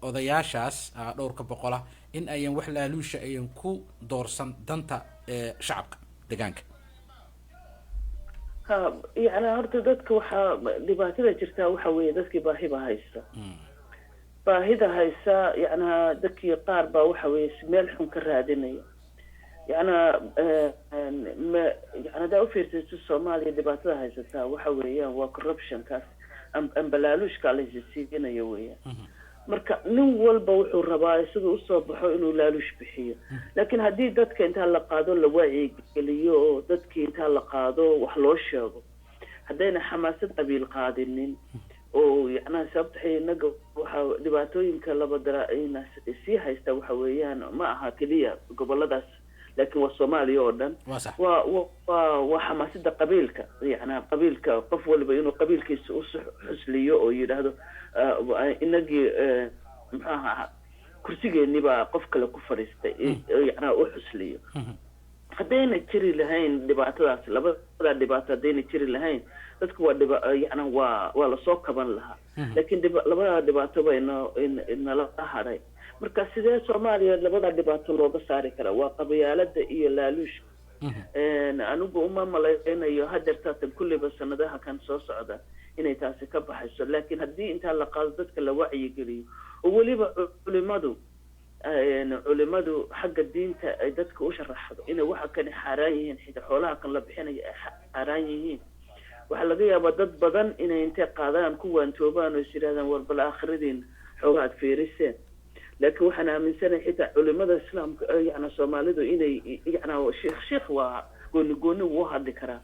odayaashaas dhowrka boqola in ayan wax laaluusha ayan ku doorsan danta shacabka degaanka? Ha, yani horta dadka waxaa dhibaatada jirtaa waxa weeye dadkii baahiba haysta, baahida haysa. Yacnaa dadkii qaar baa waxa weeye meel xun ka raadinaya. Yacnaa ma yani haddaa ufiirsato Soomaaliya dhibaatada haysataa waxa weeyaan waa corruptionkaas amba laaluushka la siinayo weeyaan. Marka nin walba wuxuu rabaa isaga usoo baxo inuu laaluush bixiyo. Laakiin haddii dadka intaa la qaado la wacyigeliyo oo dadkii intaa la qaado wax loo sheego, haddayna xamaasad qabiil qaadinin oo yacnaha sababta inaga waxaa dhibaatooyinka laba dara ina sii haysta waxa weeyaan ma aha keliya goboladaas, laakiin waa Soomaaliya oo dhan. Waa sax. Waa xamaasada qabiilka, yacnaa qabiilka, qof waliba inuu qabiilkiisa u xusliyo oo yidhaahdo inagii muxuu ahaa kursigeenii baa qof kale ku fadhiistay, yacnaa u xusliyo. Haddayna jiri lahayn dhibaatadaas, labada dhibaato haddayna jiri lahayn, dadku waa dhiba yacna waa lasoo kaban lahaa. Laakiin labada dhibaato ba inala hadhay. Marka sidee Soomaaliya labada dhibaato looga saari karaa? Waa qabyaalada iyo laaluushka. Anigu uma malaynayo hadeertaatan kulliba sanadaha kan soo socda inay taasi ka baxayso. Laakiin haddii intaa la qaado dadka la wacyigeliyo oo weliba culimadu xagga diinta ay dadka u sharaxdo inay waxa kani xaaraan yihiin, xitaa xoolaha kan la bixinayo ay xaaraan yihiin, waxaa laga yaabaa dad badan inay intay qaadaan ku waantoobaan oo is yidhahdaan war bal aakhiradiina xooga aad fiiriseen. Laakiin waxaan aaminsanahay xitaa culimada islaamka yacna Soomaalidu inay yacna sheekh sheekh waa gooni gooni wuu hadli karaa,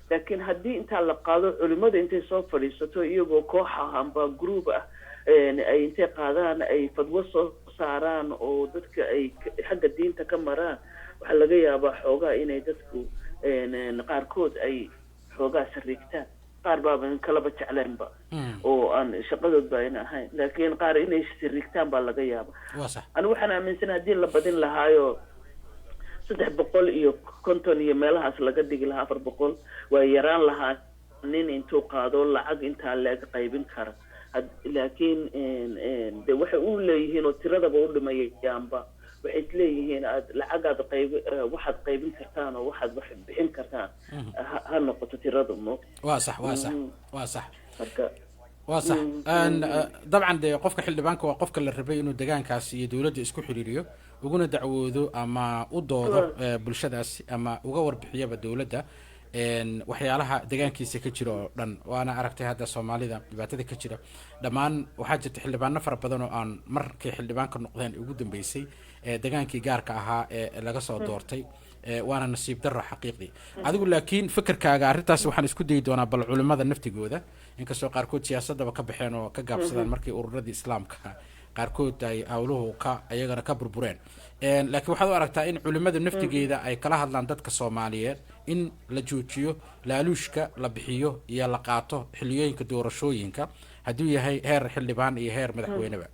laakiin haddii intaa la qaado culimada intay soo fadhiisato iyagoo koox ah amba group ah ay intay qaadaan ay fadwo soo saaraan oo dadka ay xagga diinta ka maraan, waxaa laga yaabaa xoogaa inay dadku qaarkood ay xoogaa sariigtaan. Qaar baaba kalaba jecleenba oo aan shaqadoodba ayna ahayn, laakiin qaar inay sariigtaan baa laga yaaba. Waa sax. Anigu waxaan aaminsanahay haddii la badin lahaayo 350 iyo meelahaas laga dhigi lahaa 400, waa yaraan lahaa nin intuu qaado lacag intaa leeg qaybin kara. Laakiin de waxay u leeyihiin oo tiradaba u dhimayaanba waxay isleeyihiin aad lacagaad qayb waxaad qaybin kartaan oo waxaad wax bixin kartaan ha noqoto tiradu mo. Waa sax, waa sax, waa sax. Marka waa sax. Dabcan dee qofka xildhibaanka waa qofka la rabay inuu degaankaas iyo dowladda isku xiriiriyo, uguna dacwoodo ama u doodo bulshadaas ama uga warbixiyaba dowladda waxyaalaha degaankiisa ka jira oo dhan. Waana aragtay hadda Soomaalida dhibaatada ka jira dhammaan. Waxaa jirta xildhibaano fara badan oo aan markay xildhibaanka noqdeen ugu dambeysay degaankii gaarka ahaa ee laga soo doortay, waana nasiib darro xaqiiqdii. Adigu laakiin fikirkaaga arrintaas waxaan isku dayi doonaa bal culimada naftigooda, inkastoo qaarkood siyaasadaba ka baxeen oo ka gaabsadaan markii ururadii islaamka qaarkood ay hawluhu ka ayagana ka burbureen, laakiin waxaad u aragtaa in culimada naftigeeda ay kala hadlaan dadka Soomaaliyeed in la joojiyo laaluushka la bixiyo iyo la qaato xilliyooyinka doorashooyinka, hadduu yahay heer xildhibaan iyo heer madaxweyneba.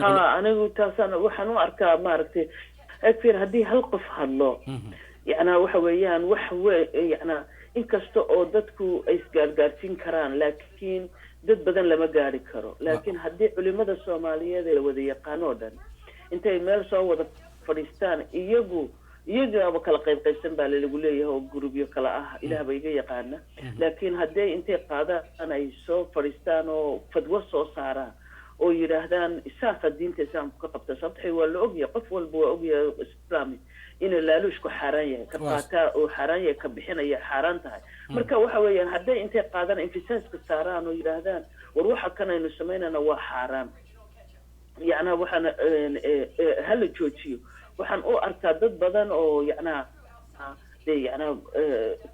Ha, anigu taasaan waxaan u arkaa maaragtay agfir haddii hal qof hadlo, yacnaa waxa weeyaan wax we yacnaa inkasta oo dadku ay isgaargaarsiin karaan, laakiin dad badan lama gaari karo. Laakiin haddii culimada Soomaaliyeed ee la wada yaqaan oo dhan intay meel soo wada fadhiistaan iyagu Iyagaaba kala qayb qaybsan baa lalagu leeyahay oo gurubyo kala ah, Ilaah ba iga yaqaana. Laakiin hadday intay qaadaan ay soo fadhiistaan oo fadwo soo saaraan oo yidhaahdaan saasaa diinta islaamku ka qabta, sababta waa la ogyahay, qof walba waa ogyahay islaami inuu laaluushku xaaraan yahay, ka qaataa oo xaaraan yahay, ka bixinaya xaaraan tahay. Marka waxa weeyaan, hadday intay qaadaan emphasize-ka saaraan oo yidhaahdaan, "War, waxa kan aynu samaynayna waa xaaraan, yacnaa waxaana hala joojiyo," waxaan u arkaa dad badan oo yacnaa dee yacnaa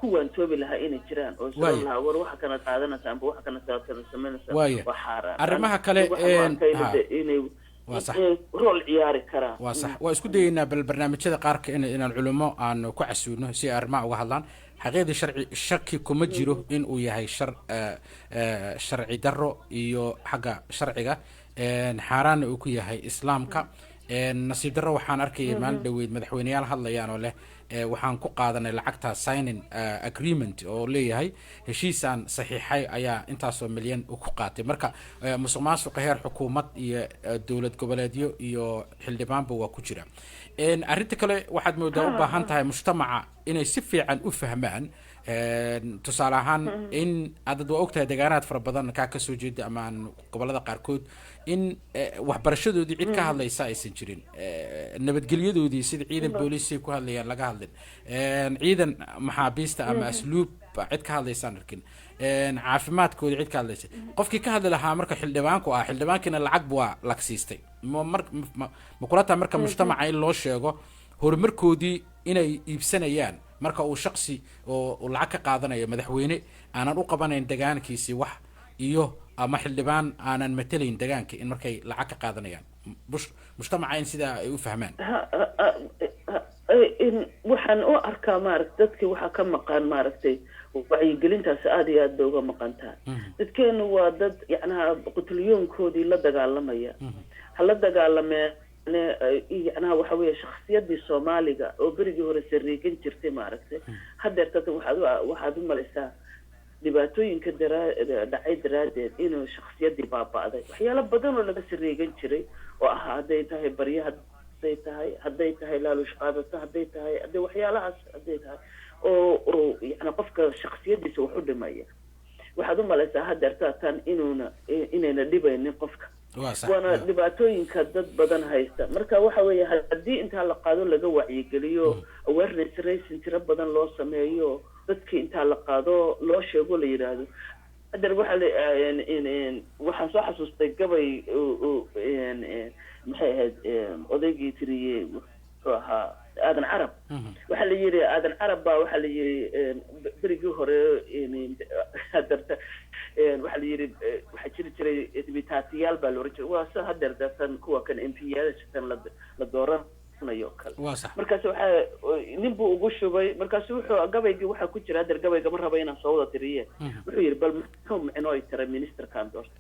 ku waantoobi lahaa inay jiraan oo Waaya. isla lahaa, "War, waxa kana qaadanaysa amba waxa kana saatana samaynaysa Waaya. waa xaaraan." Arrimaha kale, Waxaan u arkay inay Waa sax. inay role ciyaari karaan. Waa sax, waa isku dayeynaa bal barnaamijyada qaarka inaan culimo aan ku casuuno si ay arrimaha uga hadlaan. Xaqiiqdii sharci shaki kuma jiro in uu yahay sharci darro iyo xagga sharciga xaaraanna uu ku yahay islaamka. Nasiib darro, waxaan arkayay maalin dhoweyd madaxweyneyaal hadlayaan oo leh, "Waxaan ku qaadanay lacagta signing agreement," oo leeyahay heshiisaan saxiixay ayaa intaasoo milyan uu ku qaatay. Marka musuq maasuqa heer xukuumad iyo dowlad goboleedyo iyo xildhibaanba waa ku jira. Arrinta kale waxaad moodaa u baahan tahay mujtamaca inay si fiican u fahmaan. Tusaale ahaan, in adad waa ogtahay deegaanaad fara badan kaa kasoo jeeda ama aan gobolada qaarkood in waxbarashadoodii cid ka hadlaysa aysan jirin, nabadgelyadoodii sida ciidan booliisay ku hadlayaan laga hadlin, ciidan maxaabiista ama asluub cid ka hadlaysaan arkin, caafimaadkoodii cid ka hadlaysa. Qofkii ka hadli lahaa marka xildhibaanku ah, xildhibaankiina lacag waa lagsiistay. Ma mar ma kula tahay marka mujtamaca in loo sheego horumarkoodii inay iibsanayaan marka uu shaksi oo uu lacag ka qaadanayo, madaxweyne aanan u qabanayn degaankiisii wax iyo ama xildhibaan aanan matelayn degaanka in markay lacag ka qaadanayaan bush mujtamaca in sidaa ay u fahmaan? Waxaan u arkaa, maaragta, dadkii waxaa ka maqan, maaragtay, wacyigelintaasi aada iyo aad bay uga maqan tahay. Dadkeenu waa dad yacnaha qutulyoonkoodii la dagaalamaya, ha la dagaalameen. Yacnaha waxa weeye shaksiyadii Soomaaliga oo berigii hore sariigan jirtay, maaragtay, hadeertata waxaad u malaysaa dhibaatooyinka dhacay daraaddeed inuu shaksiyadii baaba'day. Waxyaalo badan oo laga sariigan jiray oo ah, hadday tahay baryo, hadday tahay laaluush qaadato, hadday tahay hadday waxyaalahaas hadday tahay oo yani qofka shaksiyadiisa wax u dhimaya, waxaad u malaysaa hadeerta tan inayna dhibaynin qofka. Waa sax. Waana dhibaatooyinka dad badan haysta. Marka waxa weeye, haddii intaa la qaado laga wacyigeliyo, awareness raising tiro badan loo sameeyo dadkii, intaa la qaado loo sheego, la yidhaahdo. Hadeer waxaa la waxaan soo xasuustay gabay maxay ahayd, odaygii tiriyey wuxuu ahaa Aadan Carab. Waxaa la yidhi Aadan Carab baa waxaa la yidhi berigii hore hadeerta waxaa la yidhi waxaa jiri jiray dibitaatiyaal baa la oran jiray, waa sida hadeer dartan kuwa kan MP-yada tan la dooranayo kale. Waa sax. Markaas waxaa nin buu ugu shubay, markaasu wuxuu gabaygii waxaa ku jira, hadeer gabayga ma raba inaan soo wada tiriye, wuxuu yidhi, "Bal muxuu micnoo tiray ministerkan doorta?"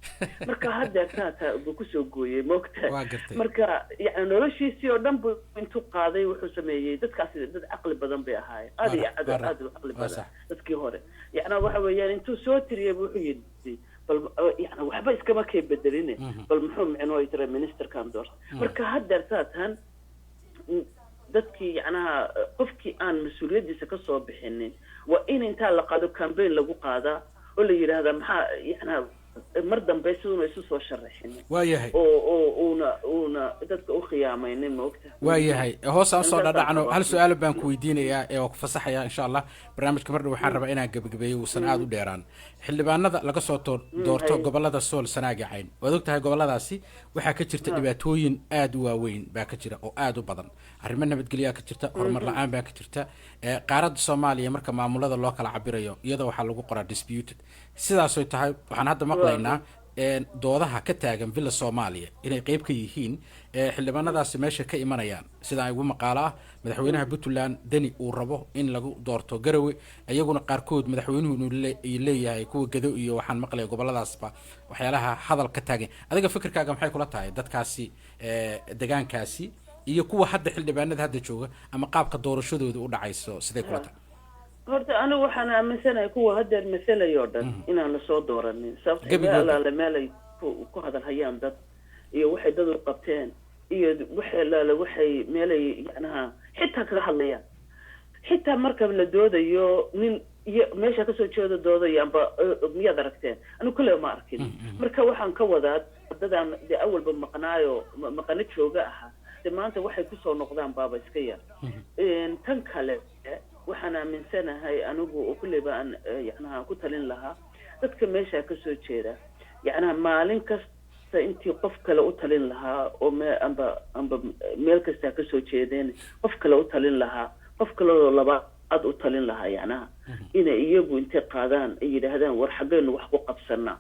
Marka hadeer taata buu kusoo gooyey, moogta. Waa gartay. Marka yani noloshiisii oo dhan buu intuu qaaday wuxuu sameeyey. Dadkaasi dad caqli badan bay ahaayeen, aad iyo aad aad u caqli badan dadkii hore. Yacni waxa weeyaan, intuu soo tiriyey buu wuxuu yidhi, "Bal yani waxba iskama kay bedeline, bal muxuu micnoo tiray ministerkan doorta?" Marka hadeer taatan dadkii yacnaha qofkii aan mas-uuliyaddiisa kasoo bixinin waa in intaa la qaado campaign lagu qaadaa oo la yidhaahdaa, maxaa yacnaha mar dambe siduuna isu soo sharaxinin Waayahay. oo uuna dadka u khiyaamaynin, maogta. Waayahay, hoos aan soo Intaas aan dhadhacno. qabaa. Hal su-aal baan ku weydiinayaa ee waa ku fasaxayaa insha Allah. Barnaamijka mar dhow waxaan rabaa inaan gebagabeeyo, uusan aada u dheeraan. Xildhibaanada laga soo doorto Haye. gobolada Sool, Sanaag iyo Cayn, waad ogtahay goboladaasi waxaa ka jirta dhibaatooyin aada u waaweyn baa ka jira oo aada u badan. Arrimo nabadgelyaa ka jirta, horumar la-aan baa ka jirta. Qaaradda Soomaaliya marka maamulada loo kala cabirayo, iyada waxaa lagu qoraa disputed. Sidaasoy tahay, waxaan hadda maqlaynaa doodaha ka taagan Villa Soomaaliya inay qeyb ka yihiin xildhibaanadaasi meesha ka imanayaan. Sidaan igu maqaalo ah, madaxweynaha Puntland Deni uu rabo in lagu doorto Garowe, iyaguna qaarkood madaxweynuhu inuu leeyahay kuwa Gado iyo waxaan maqlaya goboladaasba waxyaalaha hadal ka taagan. Adiga fikirkaaga maxay kula tahay dadkaasi degaankaasi iyo kuwa hadda xildhibaanada hadda jooga ama qaabka doorashadooda u dhacayso, siday kula tahay? Horta anigu waxaan aaminsanahay kuwa hadeer masalay oo dhan inaan lasoo dooranin, sababta Gebigooda. Alaale meelay ku hadal hayaan dad iyo waxay dad u qabteen iyo waxay alaale waxay meelay yacnaha. Xitaa kaga hadlayaan, xitaa marka la doodayo, nin iyo meesha kasoo jeeda doodayo amba miyaad aragteen? Anigu kale ma arkin. Marka waxaan ka wadaa, dadaan dee awalba maqnaayo, maqano jooga ahaa, de maanta waxay kusoo noqdaan baaba iska yar. Tan kale, waxaan aaminsanahay anigu oo kulleyba aan yacnaha ku talin lahaa dadka meesha kasoo jeeda, yacnaha maalin kasta intii qof kale u talin lahaa oo me amba meel kasta kasoo jeedeen qof kale u talin lahaa, qof kale oo labaad u talin lahaa, yacnaha inay iyagu intay qaadaan ay yidhaahdaan, "War, xaggaynu wax ku qabsanaa?"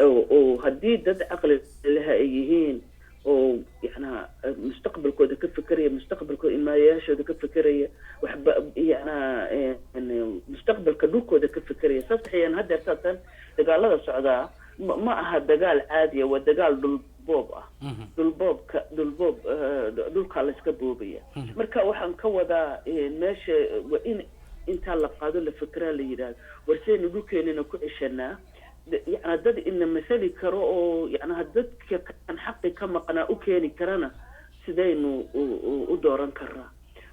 Oo haddii dad caqli leha ay yihiin oo yacnaha mustaqbalkooda ka fekeraya, mustaqbalkooda ilmayaashooda ka fekeraya, waxba yacnaha mustaqbalka dhulkooda ka fekeraya. Sababta xiyaan haddeer saatan dagaalada socdaa ma aha dagaal caadiya, waa dagaal dhulboob ah, dhulboobka dhulboob, dhulkaa layska boobaya. Marka waxaan ka wadaa, meesha waa in intaa la qaado, la fekeraa, la yidhaahdo, "War, sidaynu dhulkeenina ku ceshanaa?" Yacnaa dad ina masali karo oo yacnaha dadka kan xaqi ka maqnaa u keeni karana sidaynu u dooran karaa,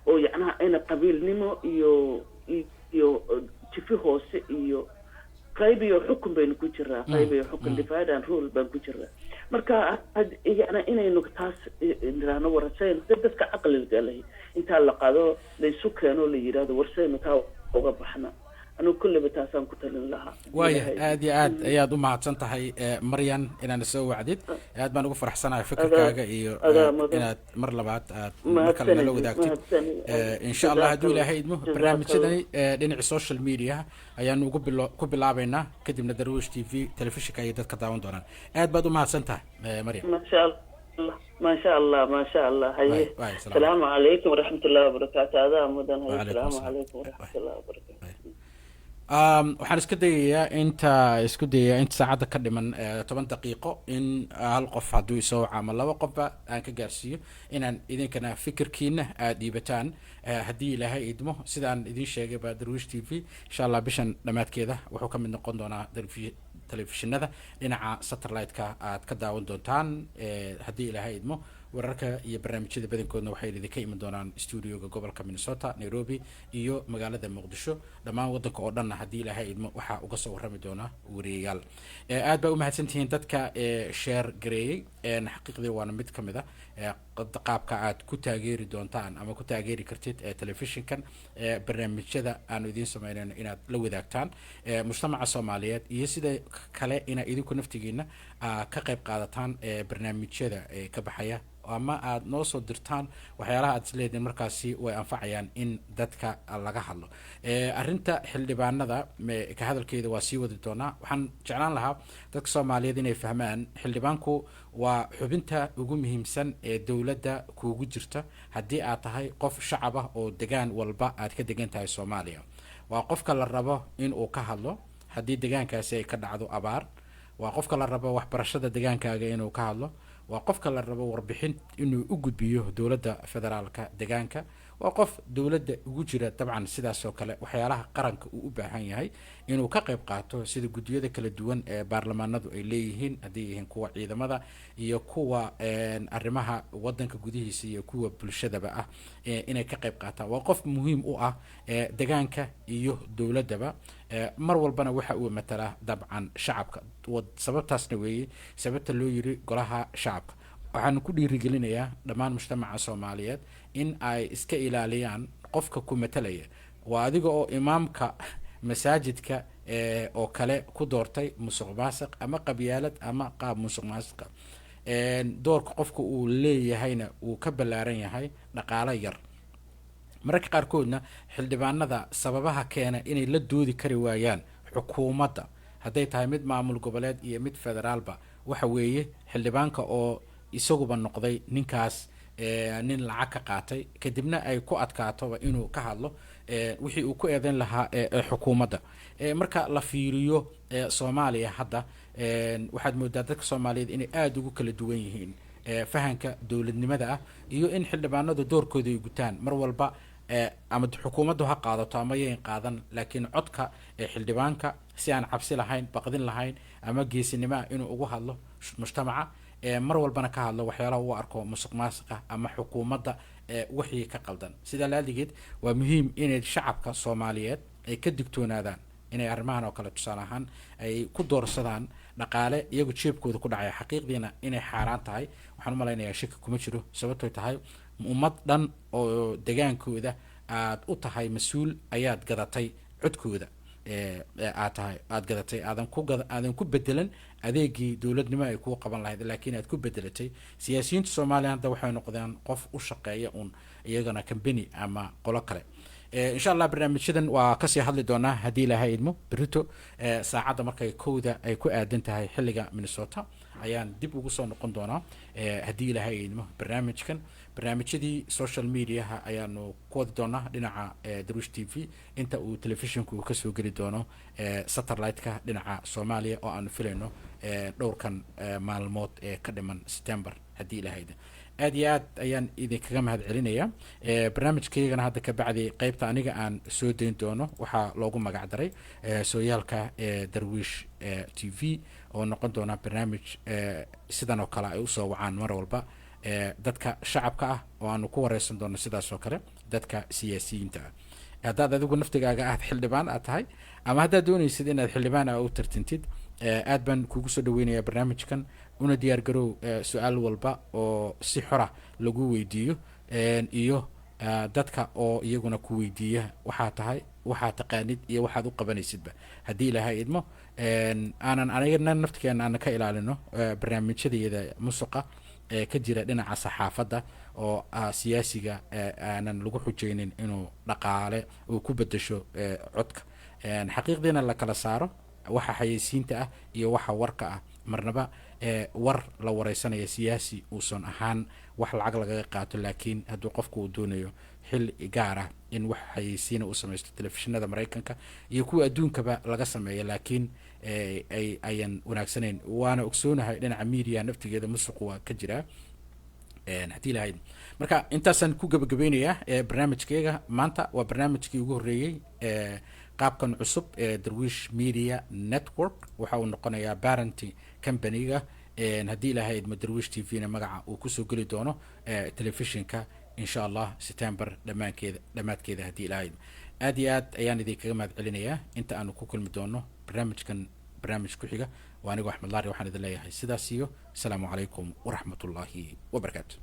oo yacnaha ayna qabiilnimo iyo jifi hoose iyo qayb iyo xukun baynu ku jiraa, qayb iyo xukun, divide and rule baan ku jiraa. Marka yacna inaynu taas niraahno, warasaynu dadka caqliga leh intaa la qaado, laysu keeno, la yidhahdo, "Warsaynu taa uga baxna?" Anigu kulleyba taasaan ku talin lahaa. Waaya, aad iyo aad ayaad u mahadsan tahay, Maryan, inaana soo wacdid. Aad baan ugu faraxsanahay fikirkaaga iyo inaad mar labaad aad mar kale nala wadaagtid. Insha Allah, hadduu Ilaahay idmo, barnaamijyadani dhinaca social media ayaanu ugu bilo ku bilaabeynaa, kadibna Darwish TV telefishinka ayay dadka daawan doonaan. Aad baad u mahadsan tahay, Maryam. Maasha Allah, maasha Allah, maasha Allah. Haye, asalaamu calaykum waraxmat ullahi wabarakaatu. Adaa mudan. Haye, asalaamu calaykum waraxmat ullahi wabarakaatu. Waxaan isku dayayaa inta saacadda ka dhiman, 10 daqiiqo, in hal qof hadduu isoo waco ama laba qofba aan ka gaarsiiyo, inaan idinkana fikirkiina aada dhiibataan, haddii Ilaahay idmo. Sidaan idiin sheegayba, Darwish TV insha Allah bishan dhammaadkeeda wuxuu ka mid noqon doonaa telefishinada dhinaca satellite-ka aad ka daawan doontaan, haddii Ilaahay idmo. Wararka iyo barnaamijyada badankoodna waxay idinka iman doonaan studioga gobolka Minnesota, Nairobi iyo magaalada Muqdisho. Dhammaan waddanka oo dhanna, haddii Ilaahay idmo, waxaa uga soo warrami doona wariyayaal. Aad baa umahadsantihiin dadka share gareeyey. Xaqiiqdii waana mid ka mid a qaabka aad ku taageeri doontaan ama ku taageeri kartid telefishinkan, barnaamijyada aanu idiin sameynayno inaad la wadaagtaan mujtamaca Soomaaliyeed, iyo sida kale inaa idinku naftigiina ka qayb qaadataan barnaamijyada ka baxaya, ama aada noo soo dirtaan waxyaalaha aad isleediin markaasi way anfacayaan in dadka laga hadlo. Arrinta xildhibaanada ka hadalkeeda waa sii wadi doonaa. Waxaan jeclaan lahaa dadka Soomaaliyeed inay fahmaan xildhibaanku waa xubinta ugu muhiimsan ee dowladda kuugu jirta. Haddii aad tahay qof shacab ah oo degaan walba aad ka degan tahay Soomaaliya, waa qofka la rabo in uu ka hadlo haddii degaankaasi ay ka dhacdo abaar, waa qofka la rabo waxbarashada degaankaaga inuu ka hadlo, waa qofka la rabo warbixin inuu u gudbiyo dowladda federaalka degaanka, waa qof dowladda ugu jira dabcan sidaas oo kale waxyaalaha qaranka uu u baahan yahay inuu ka qayb qaato, sida guddiyada kala duwan ee baarlamaanadu ay leeyihiin, hadday yihiin kuwa ciidamada iyo kuwa arrimaha wadanka gudihiisa iyo kuwa bulshadaba ah, inay ka qayb qaataan. Waa qof muhiim u ah degaanka iyo dowladdaba. Mar walbana waxa uu matalaa dabcan shacabka. Sababtaasna weeye sababta loo yiri golaha shacabka. Waxaanu ku dhiirigelinayaa dhammaan mujtamaca Soomaaliyeed in ay iska ilaaliyaan qofka ku matalaya. Waa adiga oo imaamka masaajidka oo kale ku doortay musuq maasuq ama qabyaalad ama qaab musuq maasuqa. Doorka qofka uu leeyahayna uu ka ballaaran yahay dhaqaalo yar. Mararka qaarkoodna xildhibaanada sababaha keena inay la doodi kari waayaan xukuumadda, hadday tahay mid maamul goboleed iyo mid federaalba, waxa weeye xildhibaanka oo isaguba noqday ninkaas nin lacag ka qaatay, kadibna ay ku adkaatoba inuu ka hadlo wixii uu ku eedeyn lahaa xukuumadda. Marka la fiiriyo Soomaaliya hadda, waxaad moodaa dadka Soomaaliyeed inay aada ugu kala duwan yihiin fahanka dowladnimada ah iyo in xildhibaanadu doorkooda ay gutaan mar walba, ama xukuumaddu ha qaadato ama yayn qaadan, laakiin codka xildhibaanka si aan cabsi lahayn, baqdin lahayn ama geesinimo ah inuu ugu hadlo mujtamaca, mar walbana ka hadlo waxyaalaha uu arko musuq maasuqa ama xukuumadda. Wixii ka qaldan sidaa laaligeed waa muhiim inay shacabka Soomaaliyeed ay ka digtoonaadaan inay arrimahan oo kale, tusaale ahaan, ay ku doorsadaan dhaqaale iyagu jeebkooda ku dhacaya. Xaqiiqdiina inay xaaraan tahay waxaan u malaynayaa shaki kuma jiro, sababtoy tahay ummad dhan oo degaankooda aad u tahay mas-uul ayaad gadatay codkooda, aad tahay aad gadatay, aadan ku gada, aadan ku bedelan adeegii dowladnimo ay kuu qaban lahayd, laakiin aad ku bedelatay. Siyaasiyiinta Soomaaliya hadda waxay noqdeen qof u shaqeeya uun iyagana company ama qolo kale. Insha Allah barnaamijyadan waa kasii hadli doonaa haddii Ilaahay idmo. Berito saacadda markay 1da ay ku aadan tahay xilliga Minnesota ayaan dib ugu soo noqon doonaa haddii Ilaahay idmo. Barnaamijkan, barnaamijyadii social mediaha ayaanu ku wadi doonaa dhinaca Darwish TV inta uu telefishinku kasoo geli doono satellite-ka dhinaca Soomaaliya, oo aanu filayno dhowrkan maalmood ee ka dhiman September haddii Ilaahay idmo. Aad iyo aad ayaan idinkaga mahad celinaya. Barnaamijkaygana hadda ka bacdi qeybta aniga aan soo dayn doono waxaa loogu magac daray Sooyaalka Darwiish TV, oo noqon doona barnaamij sidan oo kale ay usoo wacaan mar walba dadka shacabka ah, oo aanu ku wareysan doono sidaas oo kale dadka siyaasiyiinta ah. Haddaad adigu naftigaaga aad xildhibaan aad tahay ama haddaad doonaysid inaad xildhibaan ah u tartantid, aad baan kugu soo dhaweynayaa barnaamijkan. Una diyaar garow su-aal walba oo si xora lagu weydiiyo iyo dadka oo iyaguna ku weydiiya waxaa tahay, waxaa taqaanid iyo waxaad u qabanaysidba haddii Ilaahay idmo. Aanan anigana naftigeena aanan ka ilaalino barnaamijyadayada musuqa ee ka jira dhinaca saxaafadda, oo siyaasiga aanan lagu xujaynin inuu dhaqaale uu ku bedesho codka. Xaqiiqdiina la kala saaro waxa xayeysiinta ah iyo waxa warka ah. Marnaba war la wareysanaya siyaasi uusan ahaan wax lacag lagaga qaato, laakiin hadduu qofku uu doonayo xil gaar ah in wax xayeysiina uu samaysto, telefishinada Maraykanka iyo kuwa adduunkaba laga sameeyo, laakiin ay ayan wanaagsanayn. Waana ogsoonahay dhinaca media naftigeeda musuqu waa ka jiraa haddii lahayd. Marka intaasaan ku gabagabeynayaa barnaamijkeyga maanta. Waa barnaamijkii ugu horreeyey qaabkan cusub ee Darwiish Media Network. Waxa uu noqonayaa parent company-ga haddii Ilaahay idmo, Darwiish TV na magaca uu kusoo geli doono telefishinka insha Allah September dhammaankeeda, dhammaadkeeda haddii Ilaahay idmo. Aad iyo aad ayaan idinkaga mahad celinayaa. Inta aanu ku kulmi doono barnaamijkan barnaamij ku xiga, waa anigoo Axmed Laari, waxaan idin leeyahay sidaas iyo asalaamu calaykum waraxmatullaahi wabarakaatu.